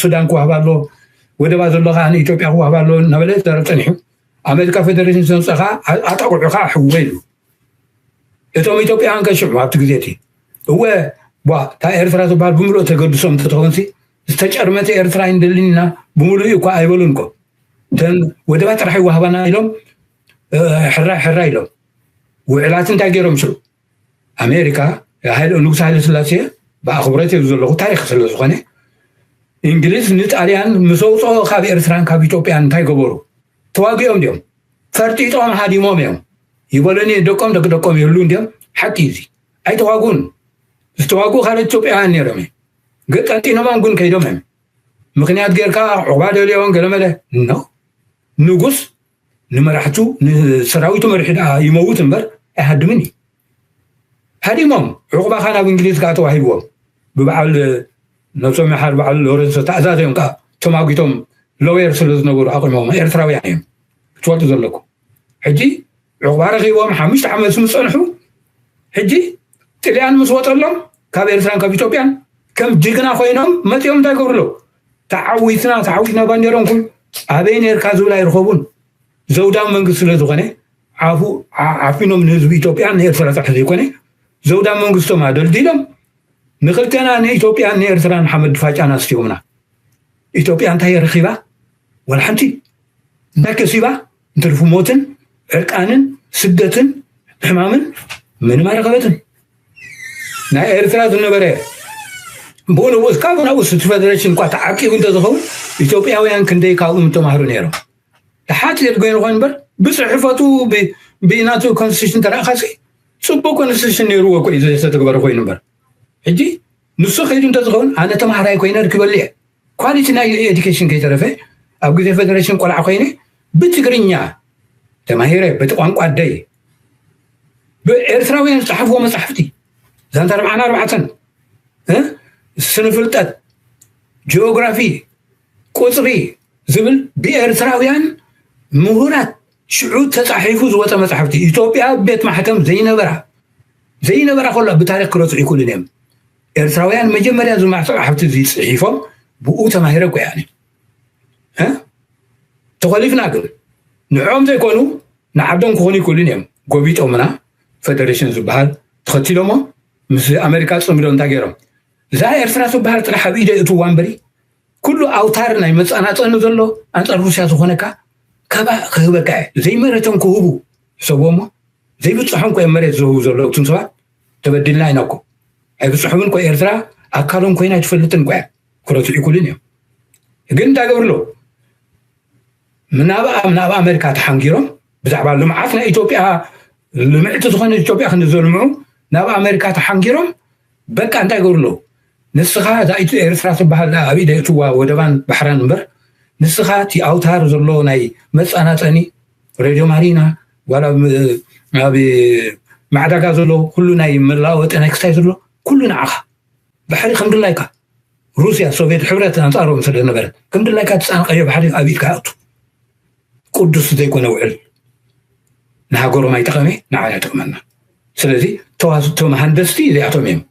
ሱዳን ክዋህባ ኣሎ፣ ወደባ ዘሎ ከዓ ንኢትዮጵያ ክዋህባ ኣሎ እናበለ ይዛረብ ጸኒሑ። ኣሜሪካ ፌደሬሽን ዘምፀኻ ኣጣቁዑ ከዓ ሕወ ኢሉ። እቶም ኢትዮጵያውያን ከሽዑ ኣብቲ ግዜ እቲ እወ ቧ እታ ኤርትራ ዝበሃል ብምሉእ ተገድሶም እንተትኸውን ዝተጨርመተ ኤርትራ ይንደልን ኢና ብምሉእ እኳ ኣይበሉን እኮ። እተን ወደባት ጥራሕ ይዋህባና ኢሎም ሕራይ ሕራይ ኢሎም ውዕላት እንታይ ገይሮም ሽዑ ኣሜሪካ ንጉስ ሃይለ ስላሴ ብኣኽብረት እዩ ዘለኹ ታሪክ ስለዝኾነ እንግሊዝ ንጣልያን ምስ ኣውፅኦ ካብ ኤርትራን ካብ ኢትዮጵያን እንታይ ገበሩ? ተዋጊኦም ድዮም? ፈርጢጦም ሃዲሞም እዮም ይበለኒ። ደቆም ደቂ ደቆም ይህሉ እንዲዮም። ሓቂ እዚ ኣይተዋጉን። ዝተዋጉ ካልኦት ኢትዮጵያውያን ነይሮም እዮም። ገ- ቀንጢኖሞም ግን ከይዶም እዮም። ምክንያት ጌርካ ዕቑባ ደልዮን ገለመለ ኖ ንጉስ ንመራሕቱ ንሰራዊቱ መሪሑ ደኣ ይመውት እምበር ኣይሃድምን እዩ። ሃዲሞም ዕቑባኻ ናብ እንግሊዝ ከዓ ተዋሂብዎም ብበዓል ነብሶም ይሓር በዓል ሎረንሶ ተኣዛዘዮም ከዓ ተማጒቶም ሎየር ስለ ዝነበሩ ኣቑሞም ኤርትራውያን እዮም ክትፈልጡ ዘለኩም። ሕጂ ዕቑባ ረኺቦም ሓሙሽተ ዓመት ምስ ጸንሑ ሕጂ ጥልያን ምስ ወጠሎም ካብ ኤርትራን ካብ ኢትዮጵያን ከም ጅግና ኮይኖም መጺኦም እንታይ ገብሩ ኣለዉ? ተዓዊትና ተዓዊትና ባንዴሮም ኩሉ ኣበይ ነርካ ዝብል ኣይረኸቡን። ዘውዳዊ መንግስቲ ስለ ዝኾነ ዓፉ ዓፊኖም ንህዝቢ ኢትዮጵያን ንኤርትራ ጥራሕ ዘይኮነ ዘውዳዊ መንግስቶም ኣደልዲሎም ንክልተና ንኢትዮጵያን ንኤርትራን ሓመድ ፋጫና ኣስትዮምና። ኢትዮጵያ እንታይ ረኺባ? ወላ ሓንቲ። እንታይ ከሲባ? እንትርፉ ሞትን ዕርቃንን ስደትን ሕማምን ምንም ኣይረኸበትን። ናይ ኤርትራ ዝነበረ ብኡ ንብኡ እስካብ ናብኡ እቲ ፌደሬሽን እኳ ተዓቂቡ እንተዝኸውን ኢትዮጵያውያን ክንደይ ካብኡ ምተማህሩ ነይሮም። ተሓፂር ኮይኑ ኮይኑ እምበር ብፅሕፈቱ ብናቱ ኮንስቲቱሽን ተረእኻሲ ፅቡቅ ኮንስቲቱሽን ነይርዎ እኮ እዩ ዘተተግበረ ኮይኑ እምበር ሕጂ ንሱ ከይዱ እንተዝኸውን ኣነ ተማሃራይ ኮይነ ርክበሉ እየ። ኳሊቲ ናይ ኤዱኬሽን ከይተረፈ ኣብ ግዜ ፌደሬሽን ቆልዓ ኮይነ ብትግርኛ ተማሂረ በቲ ቋንቋ ኣደይ ብኤርትራውያን ዝፀሓፍዎ መፅሓፍቲ ዛንታ ኣርብዓን ኣርባዕተን ስነ ፍልጠት ጂኦግራፊ ቁፅሪ ዝብል ብኤርትራውያን ምሁራት ሽዑ ተፃሒፉ ዝወፀ መፅሓፍቲ ኢትዮጵያ ቤት ማሕተም ዘይነበራ ዘይነበራ ከሎ ብታሪክ ክረፅዑ ይክእሉን እዮም። ኤርትራውያን መጀመርያ ዝማዕ መፅሓፍቲ እዚ ፅሒፎም ብኡ ተማሂረ እኮ እያ ተኾሊፍና ግን ንዕኦም ዘይኮኑ ንዓዶም ክኾኑ ይክእሉን እዮም። ጎቢጦምና ፌደሬሽን ዝበሃል ተኸቲሎሞ ምስ ኣሜሪካ ፅምዶ እንታይ ገይሮም እዛ ኤርትራ ዝበሃል ጥራሕ ኣብ ኢደ እትዋ እምበሪ ኩሉ ኣውታር ናይ መፀናፀኒ ዘሎ ኣንፃር ሩስያ ዝኾነካ ካባ ክህበካ እየ ዘይመረቶም ክህቡ ሰቦሞ ዘይብፅሖም ኮ መሬት ዝህቡ ዘለዉ እቱም ሰባት ተበዲልና ኢና እኮ ኣይብፅሖምን ኮ ኤርትራ ኣካሎም ኮይና ኣይትፈልጥን ኮያ ክረትዑ ይክእሉን እዮም። ግን እንታይ ገብርሎ ምናብ ኣሜሪካ ተሓንጊሮም ብዛዕባ ልምዓት ናይ ኢትዮጵያ ልምዕቲ ዝኾነ ኢትዮጵያ ክንዘልምዑ ናብ ኣሜሪካ ተሓንጊሮም በቃ እንታይ ገብርሎ ንስኻ እዛ ኤርትራ ትበሃል ኣብ ኢደ እትዋ ወደባን ባሕራን እምበር ንስኻ እቲ ኣውታር ዘሎ ናይ መፃናፀኒ ሬድዮ ማሪና ዋላ ኣብ ማዕዳጋ ዘሎ ኩሉ ናይ መለዋወጢ ናይ ክስታይ ዘሎ ኩሉ ንዓኻ ባሕሪ ከም ድላይካ ሩስያ ሶቪየት ሕብረት ኣንፃሮም ስለ ዝነበረ ከም ድላይካ ትፃንቀዮ ባሕሪ ኣብ ኢድካ ይኣቱ ቅዱስ ዘይኮነ ውዕል ንሃገሮም ኣይጠቐመ ንዓና ይጠቕመና ስለዚ ተዋስቶም ሃንደስቲ እዚኣቶም እዮም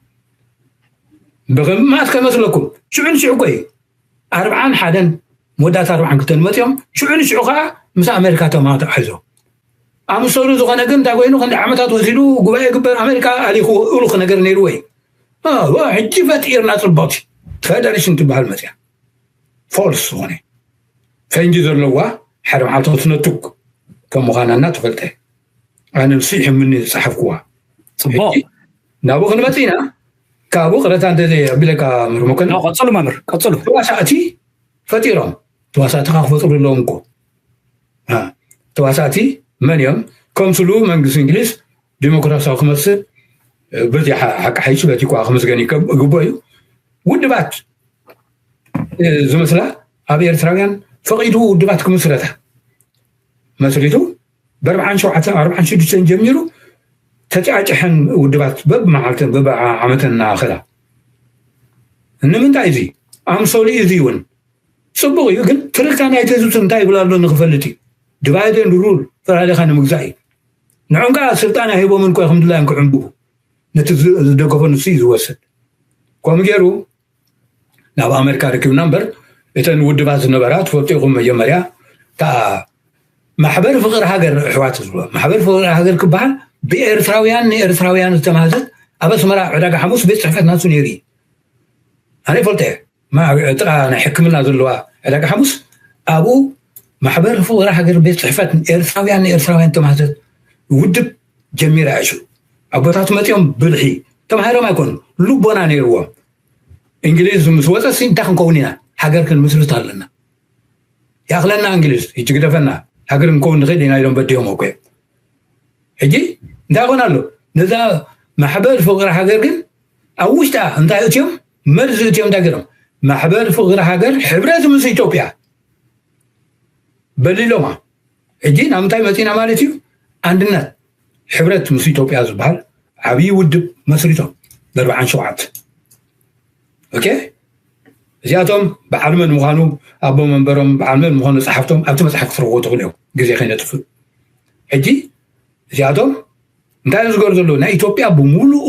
ብቕማት ከመስለኩም ሽዑ ንሽዑ እኮ እዩ ኣርብዓን ሓደን መወዳእታ ኣርብዓን ክልተን መፂኦም ሽዑ ንሽዑ ከዓ ምስ ኣሜሪካ ተማተሓይዞ ኣምሰሉ ዝኾነ ግን እንታይ ኮይኑ ክንዲ ዓመታት ወሲዱ ጉባኤ ግበር ኣሜሪካ ኣሊኹ እሉኽ ነገር ነይሩ ወይ ሕጂ ፈጢርና ፅቡቕቲ ፌደሬሽን ትበሃል መፅያ ፎርስ ዝኾነ ፈንጂ ዘለዋ ሓደ መዓልቲ ክትነቱግ ከም ምዃና እና ተፈልጠ ኣነ ንሱ ይሕምኒ ዝፀሓፍኩዋ ፅቡቅ ናብኡ ክንመፅ ኢና ካብኡ ቅረታ እንተዘይ ኣቢለካ ምርመከን ቀፅሉ መምህር ቀፅሉ ተዋሳእቲ ፈጢሮም ተዋሳእቲ ካ ክፈጥሩ ኣለዎም እኮ ተዋሳእቲ መን እዮም ከምስሉ መንግስቲ እንግሊዝ ዲሞክራሲያዊ ክመስል በዚ ሓቂ ሓይሱ በቲ ኳ ክምስገን ይግቦ እዩ ውድባት ዝመስላ ኣብ ኤርትራውያን ፈቒዱ ውድባት ክምስረታ መስሪቱ ብኣርብዓን ሸውዓተን ኣርብዓን ሽዱሽተን ጀሚሩ ተጫጭሐን ውድባት በብመዓልተን በብዓመተን እናኸዳ ንምንታይ እዚ ኣምሶሊ እዚ እውን ፅቡቅ እዩ ግን ትርክታ ናይ ተዝብት እንታይ ይብል ኣሎ ንክፈልጥ እዩ ድባይደን ሩል ፈላሊካ ንምግዛእ እዩ ንዖም ከዓ ስልጣን ኣሂቦምን ኮ ከምድላዮም ክዕንብቡ ነቲ ዝደገፎ ንሱ እዩ ዝወስድ ከምኡ ገይሩ ናብ ኣሜሪካ ረኪብና እምበር እተን ውድባት ዝነበራ ትፈልጡ ኢኹም መጀመርያ እታ ማሕበር ፍቕሪ ሃገር፣ ኣሕዋት ዝብሎ ማሕበር ፍቕሪ ሃገር ክበሃል ብኤርትራውያን ንኤርትራውያን ዝተማህዘት ኣብ ኣስመራ ዕዳጋ ሓሙስ ቤት ጽሕፈት ናሱ ነይሩ እዩ። ኣነ ይፈልጦ እየ። ማ-፣ ጥቓ ናይ ሕክምና ዘለዋ ዕዳጋ ሓሙስ ኣብኡ ማሕበር ፍቕሪ ሃገር ቤት ጽሕፈት ኤርትራውያን ንኤርትራውያን ዝተማህዘት ውድብ ጀሚራ እያ። ሽዑ ኣቦታት መጺኦም ብልሒ ተማሂሮም ኣይኮኑን፣ ልቦና ነይርዎም። እንግሊዝ ምስ ወጸሲ እንታይ ክንከውን ኢና? ሃገር ክንምስርት ኣለና። ይኣኽለና እንግሊዝ፣ ሕጂ ግደፈና፣ ሃገር ክንከውን ንኽእል ኢና ኢሎም በዲሆም እኮ እዮም። ሕጂ እንታይ ይኾን ኣሎ? ነዛ ማሕበር ፍቕሪ ሃገር ግን ኣብ ውሽጣ እንታይ እትዮም? መርዚ እትዮም እንታይ ገይሮም? ማሕበር ፍቕሪ ሃገር ሕብረት ምስ ኢትዮጵያ በሊሎማ። ሕጂ ናብ ምንታይ መፂና ማለት እዩ? ኣንድነት ሕብረት ምስ ኢትዮጵያ ዝበሃል ዓብዪ ውድብ መስሪቶም በርብዓን ሸውዓተ። ኦኬ፣ እዚኣቶም በዓል መን ምዃኑ፣ ኣቦ መንበሮም በዓል መን ምዃኑ ጸሓፍቶም ኣብቲ መጽሓፍ ክትረኽቦ ትኽእሉ እዮም፣ ግዜ ከይነጥፍእ። ሕጂ እዚኣቶም እንታይ እዮም ዝገሩ ዘለዉ? ናይ ኢትዮጵያ ብምሉኡ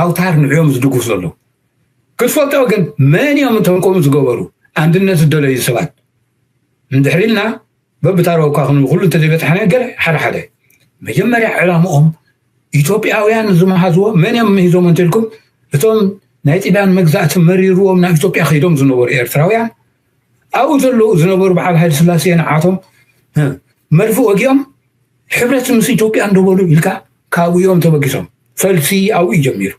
ኣውታር ንዕኦም ዝድግፉ ዘለዉ። ክትፈልጦ ግን መን እዮም እቶም ከምኡ ዝገበሩ? ኣንድነት ዝደለዩ ሰባት። እንድሕር ኢልና በብታረው እኳ ክንብል ኩሉ እንተዘይበጻሕናዮ ገለ ሓደ ሓደ። መጀመርያ ዕላምኦም ኢትዮጵያውያን ዝመሃዝዎ መን እዮም ሂዞም እንተልኩም፣ እቶም ናይ ጥልያን መግዛእቲ መሪርዎም ናብ ኢትዮጵያ ከይዶም ዝነበሩ ኤርትራውያን፣ ኣብኡ ዘለዉ ዝነበሩ በዓል ሃይለ ስላሴ ንዓቶም፣ እ፣ መድፍ ወጊኦም ሕብረት ምስ ኢትዮጵያ እንደበሉ ኢልካ ካብኡ እዮም ተበጊሶም። ፈልሲ ኣብኡ እዩ ጀሚሩ።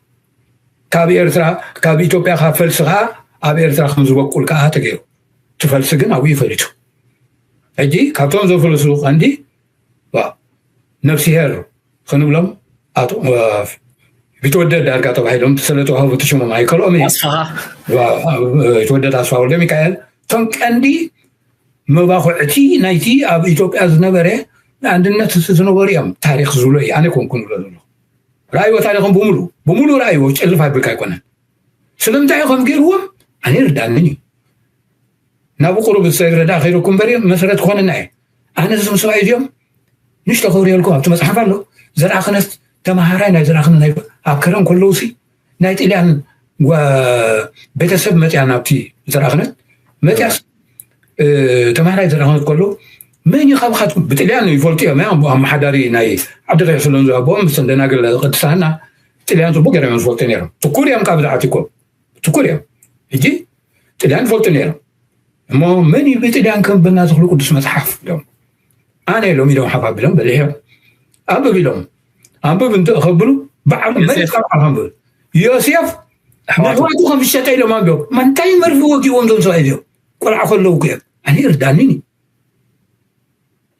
ካብ ኤርትራ፣ ካብ ኢትዮጵያ ካብ ፈልሲ ከዓ ኣብ ኤርትራ ከም ዝበቁል ከዓ ተገይሩ። እቲ ፈልሲ ግን ኣብኡ እዩ ፈሊጡ። ሕጂ ካብቶም ዘፍለሱ ቀንዲ፣ ዋ፣ ነፍስሄር ክንብሎም ኣቶ፣ ዋ፣ ቢትወደድ ዳርጋ ተባሂሎም ስለ ተዋህቡ እቲ ሽሞም ኣይከልኦም እዩ። ኣስፋሃ። ዋ፣ ቢትወደድ ኣስፋ ወልደ ሚካኤል እቶም ቀንዲ መባኹዕቲ ናይቲ ኣብ ኢትዮጵያ ዝነበረ ንኣንድነት ዝነበሩ እዮም። ታሪኽ ዝብሎ እዩ፣ ኣነ ኮንኩ ንብሎ ዘሎ። ረኣይዎ ታሪኽም ብምሉ፣ ብምሉ ረኣይዎ፣ ጨልፍ ኣቢልካ ኣይኮነን። ስለምንታይ እዮም ከም ገይርዎም ኣነ ይርዳንን እዩ። ናብ ቁሩብ ዝሰግረ ደኣ ከይረኩ እምበር እዮም መሰረት ክኾነና እየ። ኣነ እዞም ሰብኣይ እዚኦም ንሽቶ ከውርየልኩም ኣብቲ መጽሓፍ ኣሎ። ዘርኣ ክህነት ተመሃራይ ናይ ዘርኣ ክህነት ናይ ኣብ ከረን ከለውሲ ናይ ጥልያን ጓ-፣ ቤተሰብ መጽያ ናብቲ ዘርኣ ክህነት መጽያስ፣ እ፣ ተመሃራይ ዘርኣ ክህነት ከሎ መን እዩ ካብኻትኩም? ብጥልያን ይፈልጡ እዮም። ያ ኣመሓዳሪ ናይ ዓዲ ቀይሕ ስለ ዝሃብዎም ምስ ደናግል ቅድስት ሃና ጥልያን ጽቡቅ ገይሮም እዮም ዝፈልጡ ነይሮም። ትኩር እዮም ካብ ዝዓቲኮም። ትኩር እዮም። ሕጂ ጥልያን ይፈልጡ ነይሮም። እሞ መን እዩ ብጥልያን ከንብበና ዝኽሉ ቅዱስ መጽሓፍ ኢሎም። ኣነ ኢሎም ኢሎም ሓፍ ኣቢሎም በሊሖም። ኣንብብ ኢሎም። ኣንብብ እንተ ከብሉ በዓል መን ዮሴፍ። ካብ ዓፍ ኣንብብ። ዮሴፍ ኣሕዋቱ። ንኣሕዋቱ ከም ዝሸጠ ኢሎም ኣንብቦም። መንታይ መርፊ ወጊዎም ዞም ሰብኣይ እዚኦም? ቆልዓ ከለዉ እኮ እዮም። ኣነ ይርዳኒ።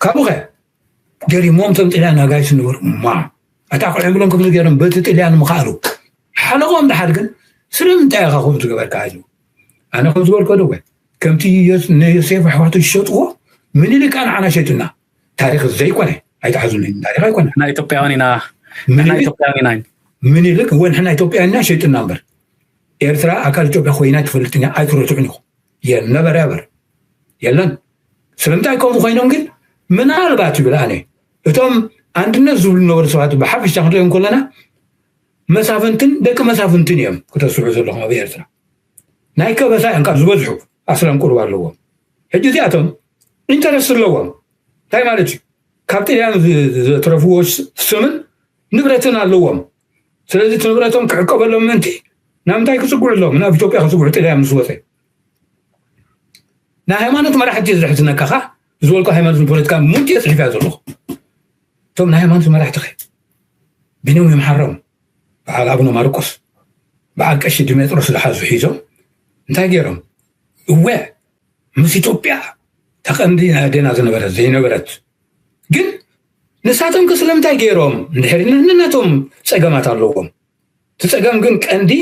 ካብኡ ኸ ገሪሞም እቶም ጥልያን ኣጋይሽ ዝነበሩ። እማ፣ ኣታ ክዕብሎም ከምዚ ገይሮም በቲ ጥልያን ምኽኣሉ። ሓለቖም ድሓር ግን ስለምንታይ ኢኻ ከምኡ ዝገበርካ ኢሉ። ኣነ ከም ዝበልኮ ደወ፣ ከምቲ ዮስ-፣ ንዮሴፍ ኣሕዋቱ ዝሸጥዎ፣ ምኒልክ ንዓና ሸጡና። ታሪኽ ዘይኮነ፣ ኣይትሓዙኒ፣ ታሪኽ ኣይኮነ። ናይ ኢትዮጵያውያን ኢና፣ ንሕና ምኒልክ፣ ኢትዮጵያውያን ኢና። ምኒልክ፣ ወንሕና ኢትዮጵያውያን ኢና፣ ሸጡና እምበር። ኤርትራ ኣካል ኢትዮጵያ ኮይና ትፈልጥኛ፣ ኣይትረትዑን ኢኹም። የነበረ እበር። የለን። ስለምንታይ ከምኡ ኮይኖም ግን፣ ምናልባት ይብል ኣነ፣ እቶም ኣንድነት ዝብሉ ነበሩ ሰባት ብሓፈሻ ክንሪኦም ከለና፣ መሳፍንትን ደቂ መሳፍንትን እዮም ክተስዑ ዘለኹም ኣብ ኤርትራ። ናይ ከበሳ እዮም ካብ ዝበዝሑ ኣስላም ቁሩብ ኣለዎም። ሕጂ እዚኣቶም ኢንተረስት ኣለዎም። እንታይ ማለት እዩ? ካብ ጥልያን ዝ-፣ ዘትረፍዎ ስ-፣ ስምን ንብረትን ኣለዎም። ስለዚ እቲ ንብረቶም ክዕቀበሎም ምእንቲ ናብ ምንታይ ክጽግዑ ኣለዎም? ናብ ኢትዮጵያ ክጽግዑ ጥልያን ምስ ወጸ። ናይ ሃይማኖት መራሕቲ እዩ ዘሕዝነካ ኸኣ፣ ዝበልኩ ሃይማኖትን ፖለቲካን ሙንጢ እየ ጽሒፈያ ዘለኹ። እቶም ናይ ሃይማኖት መራሕቲ ኸ? ቢንያም ይምሓሮም፣ በዓል ኣቡነ ማርቆስ፣ በዓል ቀሺ ዲሜጥሮስ ዝሓዙ ሒዞም እንታይ ገይሮም? እወ፣ ምስ ኢትዮጵያ ተቐንዲ ኣዴና ዝነበረት ዘይነበረት፣ ግን ንሳቶም ከ ስለምንታይ ገይሮም? እንድሕር ነናቶም ጸገማት ኣለዎም። እቲ ጸገም ግን ቀንዲ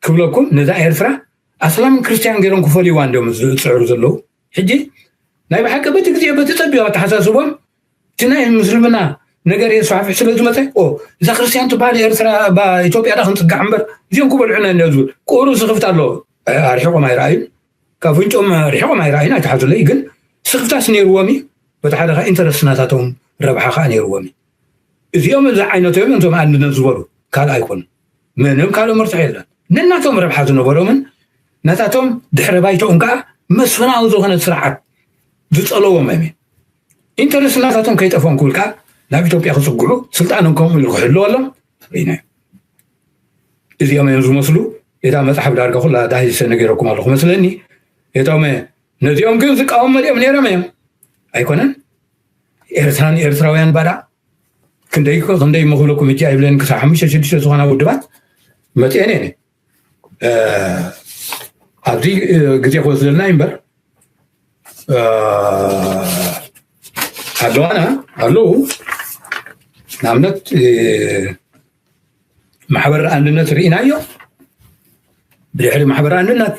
ክብለኩም፣ ነዛ ኤርትራ ኣስላምን ክርስትያን ገይሮም ክፈልይዋ እንዲዮም ዝጽዕሩ ዘለዉ። ሕጂ ናይ ብሓቂ በቲ ግዜ በቲ ጸቢቑ ኣተሓሳስቦም፣ እቲ ናይ ምስልምና ነገር የስፋሕፍሕ ስለ ዝመጸ፣ ኦ፣ እዛ ክርስትያን ትበሃል ኤርትራ፣ ባ-፣ ኢትዮጵያ ዳ ክንጽጋዕ እምበር፣ እዚኦም ክበልዑና እንዲዮ ዝብል። ቁሩብ ስኽፍታ ኣለዎ። ኣርሒቖም ኣይረኣዩን። ካብ ፍንጮም ርሒቖም ኣይረኣዩን፣ ኣይተሓዙለይ። ግን ስኽፍታስ ነይርዎም እዩ። በቲ ሓደ ኸዓ ኢንተረስት ናታቶም ረብሓ ኸዓ ነይርዎም እዩ። እዚኦም እዚ ዓይነቶም እዮም፣ እቶም ኣንድነት ዝበሉ ካልእ ኣይኮኑን። ምንም ካልእ መርትዖ የለን። ነናቶም ረብሓ ዝነበሮምን ነታቶም ድሕረ ባይታኦም ከዓ መስፍናዊ ዝኾነ ስርዓት ዝጸለዎም እዮም። ኢንተረስት ናታቶም ከይጠፍኦም ክብል ከዓ ናብ ኢትዮጵያ ክፅግዑ ስልጣኖም ከምኡ ኢሉ ክሕልወሎም ርኢና። እዚኦም እዮም ዝመስሉ። እታ መፅሓፍ ዳርጋ ኩላ ዳሂሰ ነገረኩም ኣለኹ መስለኒ። እቶም ነዚኦም ግን ዝቃወሙ መሊኦም ነይሮም እዮም። ኣይኮነን? ኤርትራን ኤርትራውያን ባዳ ክንደይ ክንደይ መኽብለኩም እጂ ኣይብለን። ክሳብ ሓሙሽተ ሽዱሽተ ዝኾና ውድባት መፅኤን እየ ኣብዚ ግዜ ክወስደልና እዩ እምበር ኣለዋና ኣለዉ። ንኣብነት ማሕበር ኣንድነት ርኢናዮ። ብድሕሪ ማሕበር ኣንድነት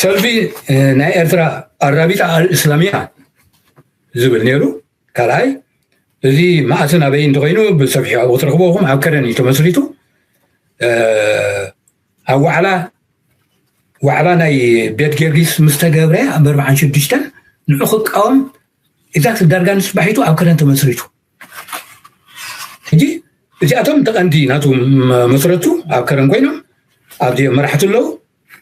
ሰልፊ ናይ ኤርትራ ኣራቢጣ ኣልእስላሚያ ዝብል ነይሩ። ካልኣይ እዚ መኣስን ኣበይ እንተኮይኑ ብሰፊሑ ኣብኡ ክትረኽቦ ኢኹም። ኣብ ከረን እዩ ተመስሪቱ። ኣብ ዋዕላ ዋዕላ ናይ ቤት ጊዮርጊስ ምስ ተገብረ ኣብ ኣርባዓን ሽዱሽተን ንዑ ክቃወም እዛ ዳርጋ ንስባሒቱ ኣብ ከረን ተመስሪቱ። ሕጂ እዚኣቶም ተቐንዲ ናቱ መስረቱ ኣብ ከረን ኮይኖም ኣብዚ መራሕቲ ኣለዉ።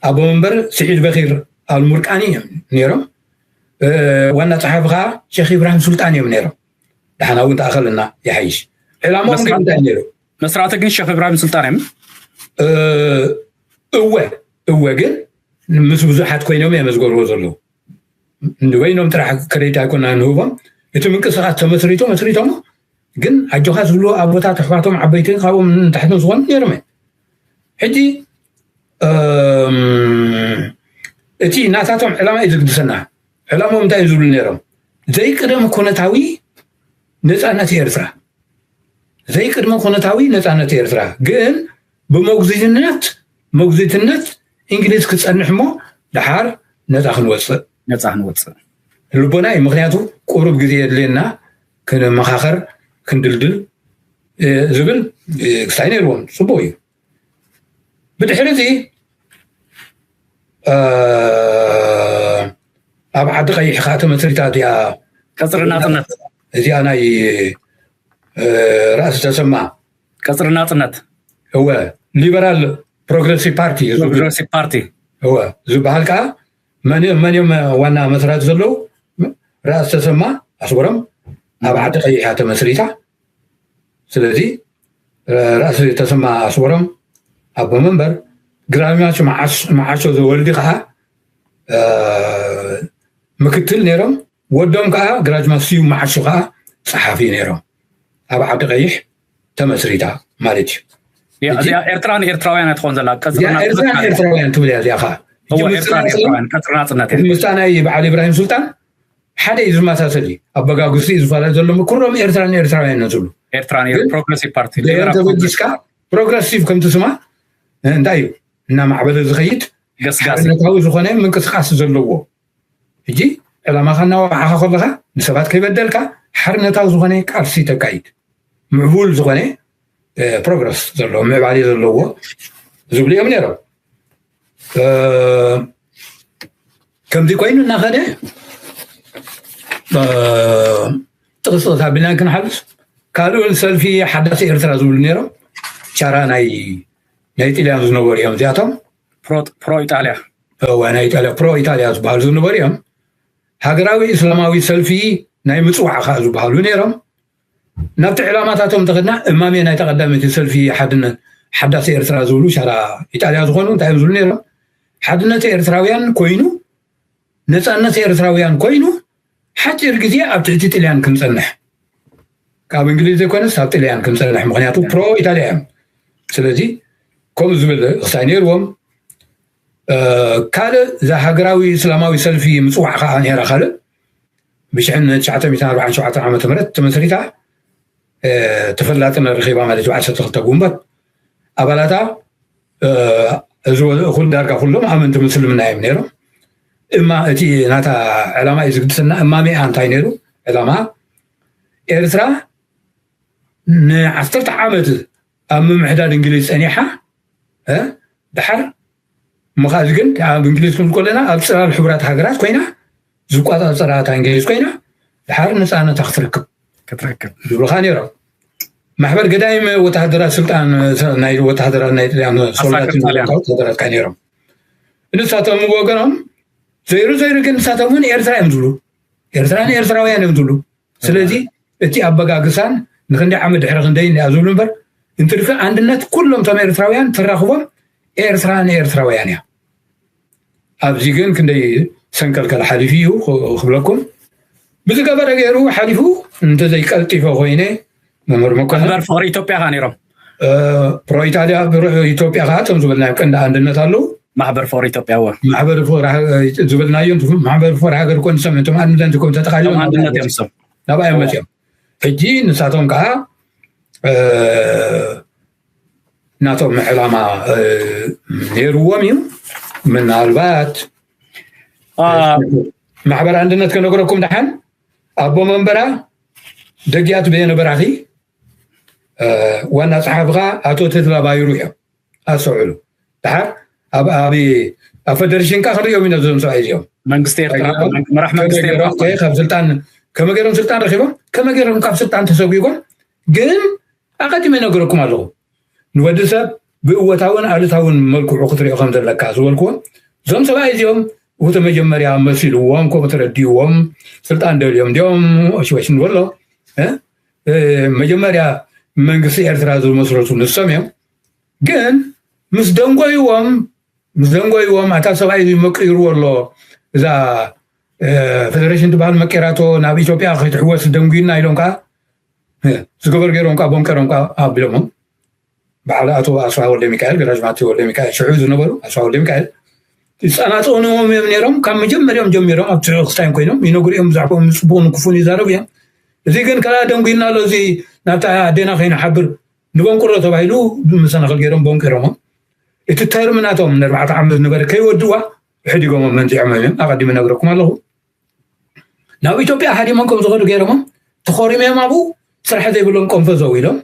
ኣቦ መንበር ስዒድ በኺር ኣልሙርቃኒ እዮም ነይሮም። ዋና ጸሓፊ ከዓ ሼክ ኢብራሂም ሱልጣን እዮም ነይሮም። ደሓና እውን ተኣኸለና ይሓይሽ። ዕላማኦም ግን እንታይ ነይሩ? መስራቲ ግን ሼክ ኢብራሂም ሱልጣን እዮም። እወ እወ ግን ምስ ብዙሓት ኮይኖም እዮም ዝገብርዎ ዘለዉ። ንበይኖም ጥራሕ ክሬዲት ኣይኮና ንህቦም። እቲ ምንቅስቃስ ተመስሪቶ መስሪቶሞ ግን ኣጆኻ ዝብሉ ኣቦታት ኣሕዋቶም ዓበይቲ ካብኦም ንታሕቶም ዝኾኑ ነይሮም እዮም። ሕጂ እቲ ናታቶም ዕላማ እዩ ዝግድሰና። ዕላማኦም እንታይ እዩ ዝብሉ ነይሮም? ዘይቅደም ኩነታዊ ነፃነት ኤርትራ ዘይቅድመ ኩነታዊ ነፃነት ኤርትራ ግን ብመጉዚትነት መጉዚትነት እንግሊዝ ክፀንሕ እሞ ደሓር ነፃ ክንወፅእ ነፃ ክንወፅእ ልቦና እዩ። ምክንያቱ ቁሩብ ግዜ የድልየና ክንመኻኸር ክንድልድል ዝብል ክስታይ ነይርዎም ፅቡቅ እዩ። ብድሕሪ እዚ ኣብ ዓዲ ቀይሕ ከዓ ተመስሪታ እዚኣ ቀፅሪ ናፅነት እዚኣ ናይ ራእሲ ተሰማ ቀፅሪ ናፅነት እወ ሊበራል ፕሮግረሲቭ ፓርቲ ፕሮግረሲቭ ፓርቲ እወ ዝበሃል ከዓ መን መን እዮም ዋና መስራቲ ዘለዉ? ራእሲ ተሰማ ኣስወሮም ኣብ ዓዲ ቀይሕ እያ ተመስሪታ። ስለዚ ራእሲ ተሰማ ኣስወሮም ኣቦ መንበር፣ ግራዝማች መዓሾ ዘወልዲ ከዓ ምክትል ነይሮም። ወዶም ከዓ ግራዝማች ስዩም መዓሾ ከዓ ፀሓፊ ነይሮም። ኣብ ዓዲ ቀይሕ ተመስሪታ ማለት እዩ። እዚኣ ኤርትራ ንኤርትራውያን ትኾን ዘላ ቀፅሪ ኤርትራ ንኤርትራውያን ትብል እያ እዚኣ ከዓ ቀፅሪ ናፅነት ምስታ ናይ በዓል ኢብራሂም ሱልጣን ሓደ እዩ ዝመሳሰል እዩ። ኣበጋግስቲ እዩ ዝፈላለ ዘሎ። ኩሎም ኤርትራ ንኤርትራውያን እዮም ዝብሉ። ኤርትራ ፕሮግረሲቭ ፓርቲ ብሄር ተበጊስካ ፕሮግረሲቭ ከምቲ ስማ እንታይ እዩ እናማዕበለ ዝኸይድ ሓርነታዊ ዝኾነ ምንቅስቃስ ዘለዎ። ሕጂ ዕላማኻ እናወቃዕኻ ከለኻ ንሰባት ከይበደልካ ሓርነታዊ ዝኾነ ቃልሲ ተካይድ። ምዕቡል ዝኾነ ፕሮግረስ ዘለዎ ምዕባሌ ዘለዎ ዝብሉ እዮም ነይሮም። ከምዚ ኮይኑ እናኸደ ጥቕስቕስ ኣቢልና ክንሓልፍ ካልእ እውን ሰልፊ ሓዳስ ኤርትራ ዝብሉ ነይሮም። ቻራ ናይ ናይ ጥልያን ዝነበሩ እዮም እዚኣቶም። ፕሮ ኢጣልያ እወ ናይ ኢጣልያ ፕሮ ኢጣልያ ዝበሃሉ ዝነበሩ እዮም። ሃገራዊ እስላማዊ ሰልፊ ናይ ምፅዋዕ ከዓ ዝበሃሉ ነይሮም። ናብቲ ዕላማታቶም ተኸድና እማሜ ናይታ ቀዳመይቲ ሰልፊ ሓድነት ሓዳስ ኤርትራ ዝብሉ ሻራ ኢጣልያ ዝኾኑ እንታይ እዮም ዝብሉ ነይሮም? ሓድነት ኤርትራውያን ኮይኑ ነፃነት ኤርትራውያን ኮይኑ ሓፂር ግዜ ኣብ ትሕቲ ጥልያን ክንፀንሕ ካብ እንግሊዝ ዘይኮነስ ኣብ ጥልያን ክንፀንሕ ምክንያቱ ፕሮ ኢጣልያ እዮም። ስለዚ ከምኡ ዝብል ክሳይ ነይርዎም። ካልእ እዛ ሃገራዊ እስላማዊ ሰልፊ ምፅዋዕ ከዓ ነይራ ካልእ ብሽሕን ትሽዓተ ሚእትን ኣርባዓን ሸውዓተን ዓመተ ምህረት ተመስሪታ ተፈላጥነት ረኺባ ማለት እዩ። ዓሰርተ ክልተ ጉንበት ኣባላታ እዚ ኩሉ ዳርጋ ኩሎም ኣመንቲ ምስልምና እዮም ነይሮም። እማ እቲ ናታ ዕላማ እዩ ዝግድሰና። እማሜኣ እንታይ ነይሩ? ዕላማ ኤርትራ ንዓሰርተ ዓመት ኣብ ምምሕዳር እንግሊዝ ፀኒሓ ድሓር ምኻዚ ግን ኣብ እንግሊዝ ክንብል ከለና ኣብ ፅላል ሕቡራት ሃገራት ኮይና ዝቆፃፀራ እታ እንግሊዝ ኮይና ድሓር ነፃነታ ክትረክብ ክትረክብ ዝብሉካ ነይሮም። ማሕበር ገዳይም ወተሃደራት ስልጣን፣ ናይ ወተሃደራት ናይ ጥልያን ሶልዳት፣ ወተሃደራት ካ ነይሮም። ንሳቶም ወገኖም ዘይሩ ዘይሩ ግን ንሳቶም እውን ኤርትራ እዮም ዝብሉ፣ ኤርትራ ንኤርትራውያን እዮም ዝብሉ። ስለዚ እቲ ኣበጋግሳን ንክንደይ ዓመት ድሕሪ ክንደይ እንዲያ ዝብሉ እምበር፣ እንትርፊ ኣንድነት ኩሎም እቶም ኤርትራውያን ተራኽቦም ኤርትራ ንኤርትራውያን እያ። ኣብዚ ግን ክንደይ ሰንከልከል ሓሊፉ እዩ ክብለኩም። ብዝገበረ ገይሩ ሓሊፉ እንተዘይቀልጢፈ ኮይነ መምህር መኮንን ማሕበር ፍቕሪ ኢትዮጵያ ካ ነይሮም። ፕሮ ኢጣልያ ኢትዮጵያ ከዓ እቶም ዝበልናዮም ቀንዲ ኣንድነት ኣለዉ። ማሕበር ፍቕሪ ኢትዮጵያ እወ። ማሕበር ፍቕሪ ዝበልናዮ ማሕበር ፍቕሪ ሃገር ኮን ሰም እቶም ኣንድነት ኮም ተጠቃሊሎም ኣንድነት እዮም ሰም ናብኣዮም መፅኦም። ሕጂ ንሳቶም ከዓ ናቶም ዕላማ ነይርዎም እዩ። ምናልባት ማሕበር ኣንድነት ከነገረኩም ደሓን ኣቦ መንበራ ደግያት በየነ በራኺ ዋና ጸሓፊ ከዓ ኣቶ ተድላ ባይሩ እዮም። ኣስተውዕሉ። ደሓር ኣብ ኣብ ኣብ ፌደሬሽን ከዓ ክንሪኦም ኢና እዞም ሰብኣይ እዚኦም መንግስቲ ኤርትራ መራሕ መንግስቲ ኤርትራ ካብ ስልጣን ከመ ገይሮም ስልጣን ረኪቦም ከመ ገይሮም ካብ ስልጣን ተሰጒጎም ግን ኣቐዲመ ይነግረኩም ኣለኹ። ንወዲ ሰብ ብእወታውን ኣሉታውን መልክዑ ክትሪኦ ከም ዘለካ ዝበልኩዎም እዞም ሰብኣይ እዚኦም እቲ መጀመርያ መሲልዎም ከምኡ ተረዲእዎም ስልጣን ደልዮም እንዲኦም ወሽወሽ ንበሎ መጀመርያ መንግስቲ ኤርትራ ዝመስረቱ ንሶም እዮም። ግን ምስ ደንጎይዎም ምስ ደንጎይዎም ኣታ ሰብኣይ መቅይርዎ ኣሎ እዛ ፌደሬሽን ትበሃል መቂራቶ ናብ ኢትዮጵያ ከይትሕወስ ደንጉይና ኢሎም ከዓ ዝገበር ገይሮም ከዓ ቦንቀሮም ከዓ ኣቢሎሞም በዓል ኣቶ ኣስፋ ወልደ ሚካኤል ገራጅ ማቲ ወልደ ሚካኤል ሽዑ ዝነበሩ ኣስፋ ወልደ ሚካኤል ይፀናፀውንዎም እዮም ነይሮም። ካብ መጀመሪያም ጀሚሮም ኣብ ትዑ ክስታይን ኮይኖም ይነግሩ እዮም። ብዛዕባኦም ንፅቡቅ ንክፉን ይዛረቡ እዮም። እዚ ግን ከላ ደንጉይና ኣሎ እዚ ናብታ ኣዴና ከይንሓብር ንበንቁሮ ተባሂሉ ብመሰናክል ገይሮም በንቂሮሞም። እቲ ተርም ናቶም ንኣርባዕተ ዓመት ዝነበረ ከይወድዋ ሕዲጎሞም መንዚዖም እዮም። ኣቐዲመ ነግረኩም ኣለኹ። ናብ ኢትዮጵያ ሃዲሞም ከም ዝኸዱ ገይሮሞም ተኾሪሞም ኣብኡ ስራሕ ዘይብሎም ቆንፈዘው ኢሎም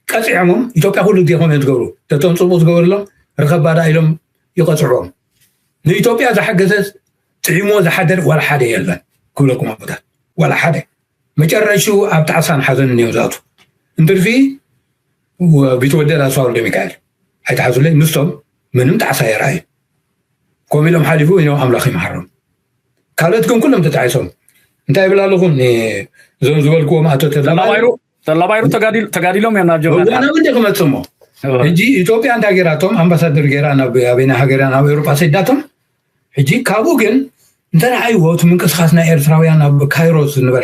ቀፂዖሞም። ኢትዮጵያ ኩሉ ግዜ ከምኡ ዝገብሩ ተቶም ፅቡቅ ዝገበርሎም ርከባዳ ኢሎም ይቐፅዕዎም። ንኢትዮጵያ ዝሓገዘ ጥዒሞ ዝሓደር ዋላ ሓደ የለን ክብለኩም ኣቦታት ዋላ ሓደ። መጨረሽኡ ኣብ ጣዕሳን ሓዘንን እዮም ዝኣቱ። እንትርፊ ቢትወደድ ኣስፋ ወልደ ሚካኤል ኣይተሓዙለይ። ንሶም ምንም ጣዕሳ የርኣዩ። ከምኡ ኢሎም ሓሊፉ ኢሎም ኣምላኽ ይምሓሮም። ካልኦት ግን ኩሎም ተጣዒሶም እንታይ ይብል ኣለኹ እዞም ዝበልክዎም ኣቶ ተላባይሩ ተላባይሩ ተጋዲሎም እዮም ናብ ጀብሃ ናብ እንደ ክመፅሞ ሕጂ ኢትዮጵያ እንታይ ገይራቶም ኣምባሳደር ገይራ ናብ ኣበይና ሃገር ናብ ኤውሮጳ ሰዳቶም። ሕጂ ካብኡ ግን እንተ ረኣይዎ እቲ ምንቅስቃስ ናይ ኤርትራውያን ኣብ ካይሮ ዝነበረ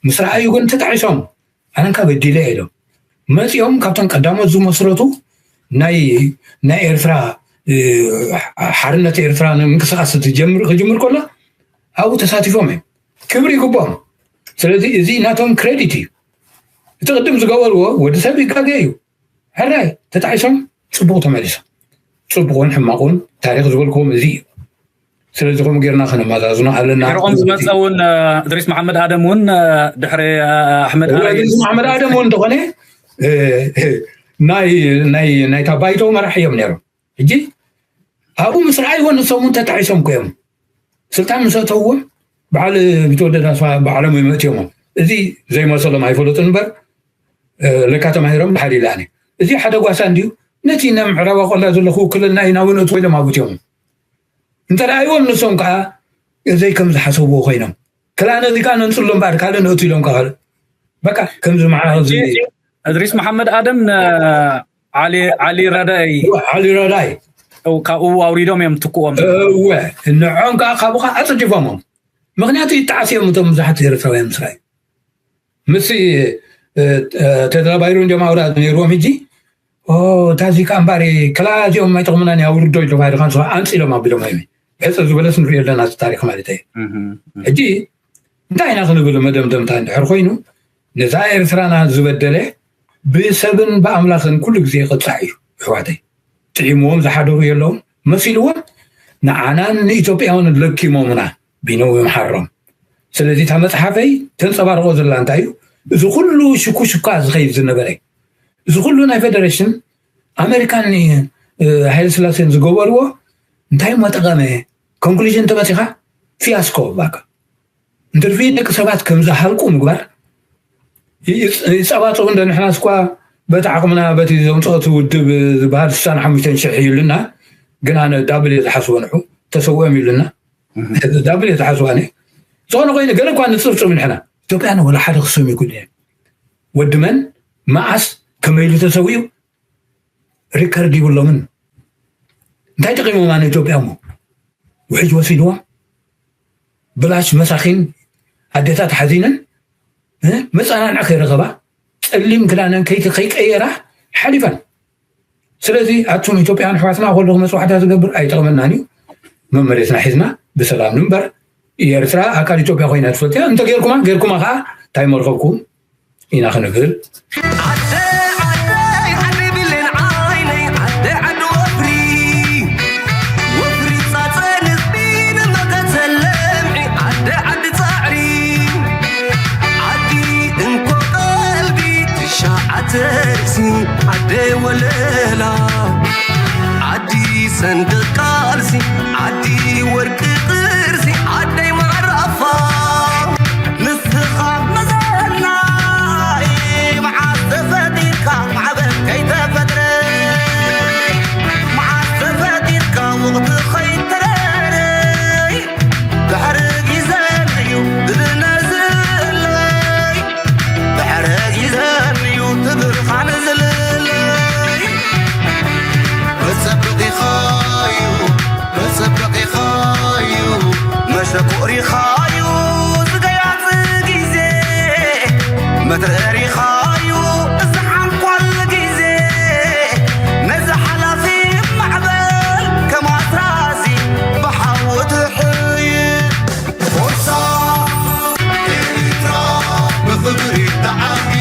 ምስ ረኣዩ ግን ተጣዒሶም ኣነንካ በዲለ ኢሎም መፂኦም ካብቶም ቀዳሞት ዝመስረቱ ናይ ናይ ኤርትራ ሓርነት ኤርትራ ምንቅስቃስ ክጅምር ከሎ ኣብኡ ተሳቲፎም እዮም። ክብሪ ይግብኦም። ስለዚ እዚ ናቶም ክሬዲት እዩ። እቲ ቅድም ዝገበርዎ ወዲ ሰብ ይጋገ እዩ። ሕራይ ተጣዒሶም ፅቡቅ ተመሊሶም ፅቡቅን ሕማቁን ታሪክ ዝበልክዎም እዚ እዩ። ስለዚ ከምኡ ጌርና ከነመዛዝኖ ኣለና። ድሕርኦም ዝመፀ እውን እድሪስ መሓመድ ኣደም እውን ድሕሪ ኣሕመድ ኣረ እድሪስ መሓመድ ኣደም እውን እንተኾነ ናይ ናይ ናይታ ባይቶ መራሒ እዮም ነይሮም። ሕጂ ኣብኡ ምስ ረኣይዎ ንሶም እውን ተጣዒሶም እኮ እዮም ስልጣን ምስ ኣተውዎ በዓል ቢትወደድ ኣስፋ ባዕሎም እዮም ኣእትዮሞም። እዚ ዘይመሰሎም ኣይፈለጡን እምበር ለካ ተማሂሮም ድሓር ይለኣኒ እዚ ሓደ ጓሳ እንድዩ ነቲ ናይ ምዕራብ ኣቆላ ዘለኹ ውክልና ኢና እውን እትወ ኢሎም ኣብትዮሞም እንተ ረኣይዎም ንሶም ከዓ እዘይ ከም ዝሓሰብዎ ኮይኖም ክላ ነዚ ከዓ ነንፅሎ እምበኣር ካልእ ነእቱ ኢሎም ከዓ ካልእ በቃ ከምዚ መዓልቲ እድሪስ መሓመድ ኣደም ዓሊ ረዳይ ዓሊ ረዳይ ካብኡ ኣውሪዶም እዮም ትክዎም እወ ንዖም ከዓ ካብኡ ከዓ ኣፅዲፎሞም ምክንያቱ ይጣዓስ እዮም እቶም ብዙሓት ኤርትራውያን ምስራይ ምስ ተድላ ባይሩ እንዲኦም ኣውራ ነይርዎም ሕጂ እታ እዚ ከዓ እምባሪ ክላ እዚኦም ኣይጠቕሙና ኣውርዶ ኢሎም ባይሩ ከዓ ኣንፂሎም ኣቢሎም እዮም ሕፀ ዝበለስ ንሪኦ ኣለና ታሪክ ማለት እዩ ሕጂ እንታይ ኢና ክንብል መደምደምታ እንድሕር ኮይኑ ነዛ ኤርትራና ዝበደለ ብሰብን ብኣምላኽን ኩሉ ግዜ ይቕፃዕ እዩ ኣሕዋተይ ጥዒምዎም ዝሓደሩ የለውን መሲልዎም ንዓናን ንኢትዮጵያውን ለኪሞምና ቢነው ይምሓሮም ስለዚ እታ መፅሓፈይ ተንፀባርቆ ዘላ እንታይ እዩ እዚ ኩሉ ሽኩሽኳ ዝኸይድ ዝነበረ እዚ ኩሉ ናይ ፌደሬሽን ኣሜሪካን ሃይለ ስላሴን ዝገበርዎ እንታይ መጠቐመ ኮንክሉዥን ተመፂኻ ፊያስኮ ባካ እንትርፊ ደቂ ሰባት ከም ዝሃልቁ ምግባር ይጸባጸቡ እንደ ንሕናስ እኳ በቲ ዓቕምና በቲ ዘምፅኦ እቲ ውድብ ዝበሃል ስሳን ሓሙሽተን ሽሕ እዩ ኢሉና። ግን ኣነ ዳብል እየ ዝሓስቦ ንሑ ተሰዊኦም ኢሉና። ዳብል እየ ዝሓስቦ ኣነ። ዝኾነ ኮይኑ ገለ እኳ ንፅብፅብ ንሕና ኢትዮጵያን ወላ ሓደ ክስም ይኩን እየ ወዲ መን መዓስ ከመይ ኢሉ ተሰዊኡ ሪከርድ ይብሎምን። እንታይ ጠቂሞማ ንኢትዮጵያ እሞ ውሕጅ ወሲድዋ ብላሽ መሳኪን ኣዴታት ሓዚነን መፀናንዒ ከይረኸባ ፀሊም ክዳነን ከይቲ ከይቀየራ ሓሊፈን። ስለዚ ኣቱም ኢትዮጵያን ኣሕዋትና ከለኹ መፅዋዕታ ዝገብር ኣይጠቕመናን እዩ። መመሬትና ሒዝና ብሰላም ንንበር። ኤርትራ ኣካል ኢትዮጵያ ኮይና ትፈልጥያ እንተ ጌርኩማ ጌርኩማ ከዓ እንታይ መርኸብኩም ኢና ክንብል። ዓደይ ዓደይ ዓደይ ብሌን ዓይነይ ዓደይ ዓዲ ወፍሪ ወፍሪ ፃፀ ንዝቢ ንመኸተ ለምዒ ዓደይ ዓዲ ፃዕሪ ዓዲ እንኮ ቀልቢ ትሻዓተ ርእሲ ዓደይ ወለላ ዓዲ ሰንደቅ ቃልሲ ዓዲ ወርቂ ቅርሲ ዓደይ ማዕራፋ ንስኻ መዘናይ መዓስ ተፈጢርካ ማዕበል ከይተፈጥረ መዓስ ተፈጢርካ ወቕቲ ከይተረረ ድሕሪ ግዘን እዩ ብብነ ዝእለይ ድሕሪ ግዘን እዩ ትብርኻን ዝልለይ መፀበቒኻዩ መፀበቒኻዩ መሸኮሪኻዩ ዝገያፅ ግዜ መትረሪኻዩ እዚ ሓንኳል ግዜ ነዚ ሓላፊ ማዕበል ከም ኣስራዚ ብሓዊ ትሕይል ፎርሳ ኤርትራ ብኽብሪ ተዓቢ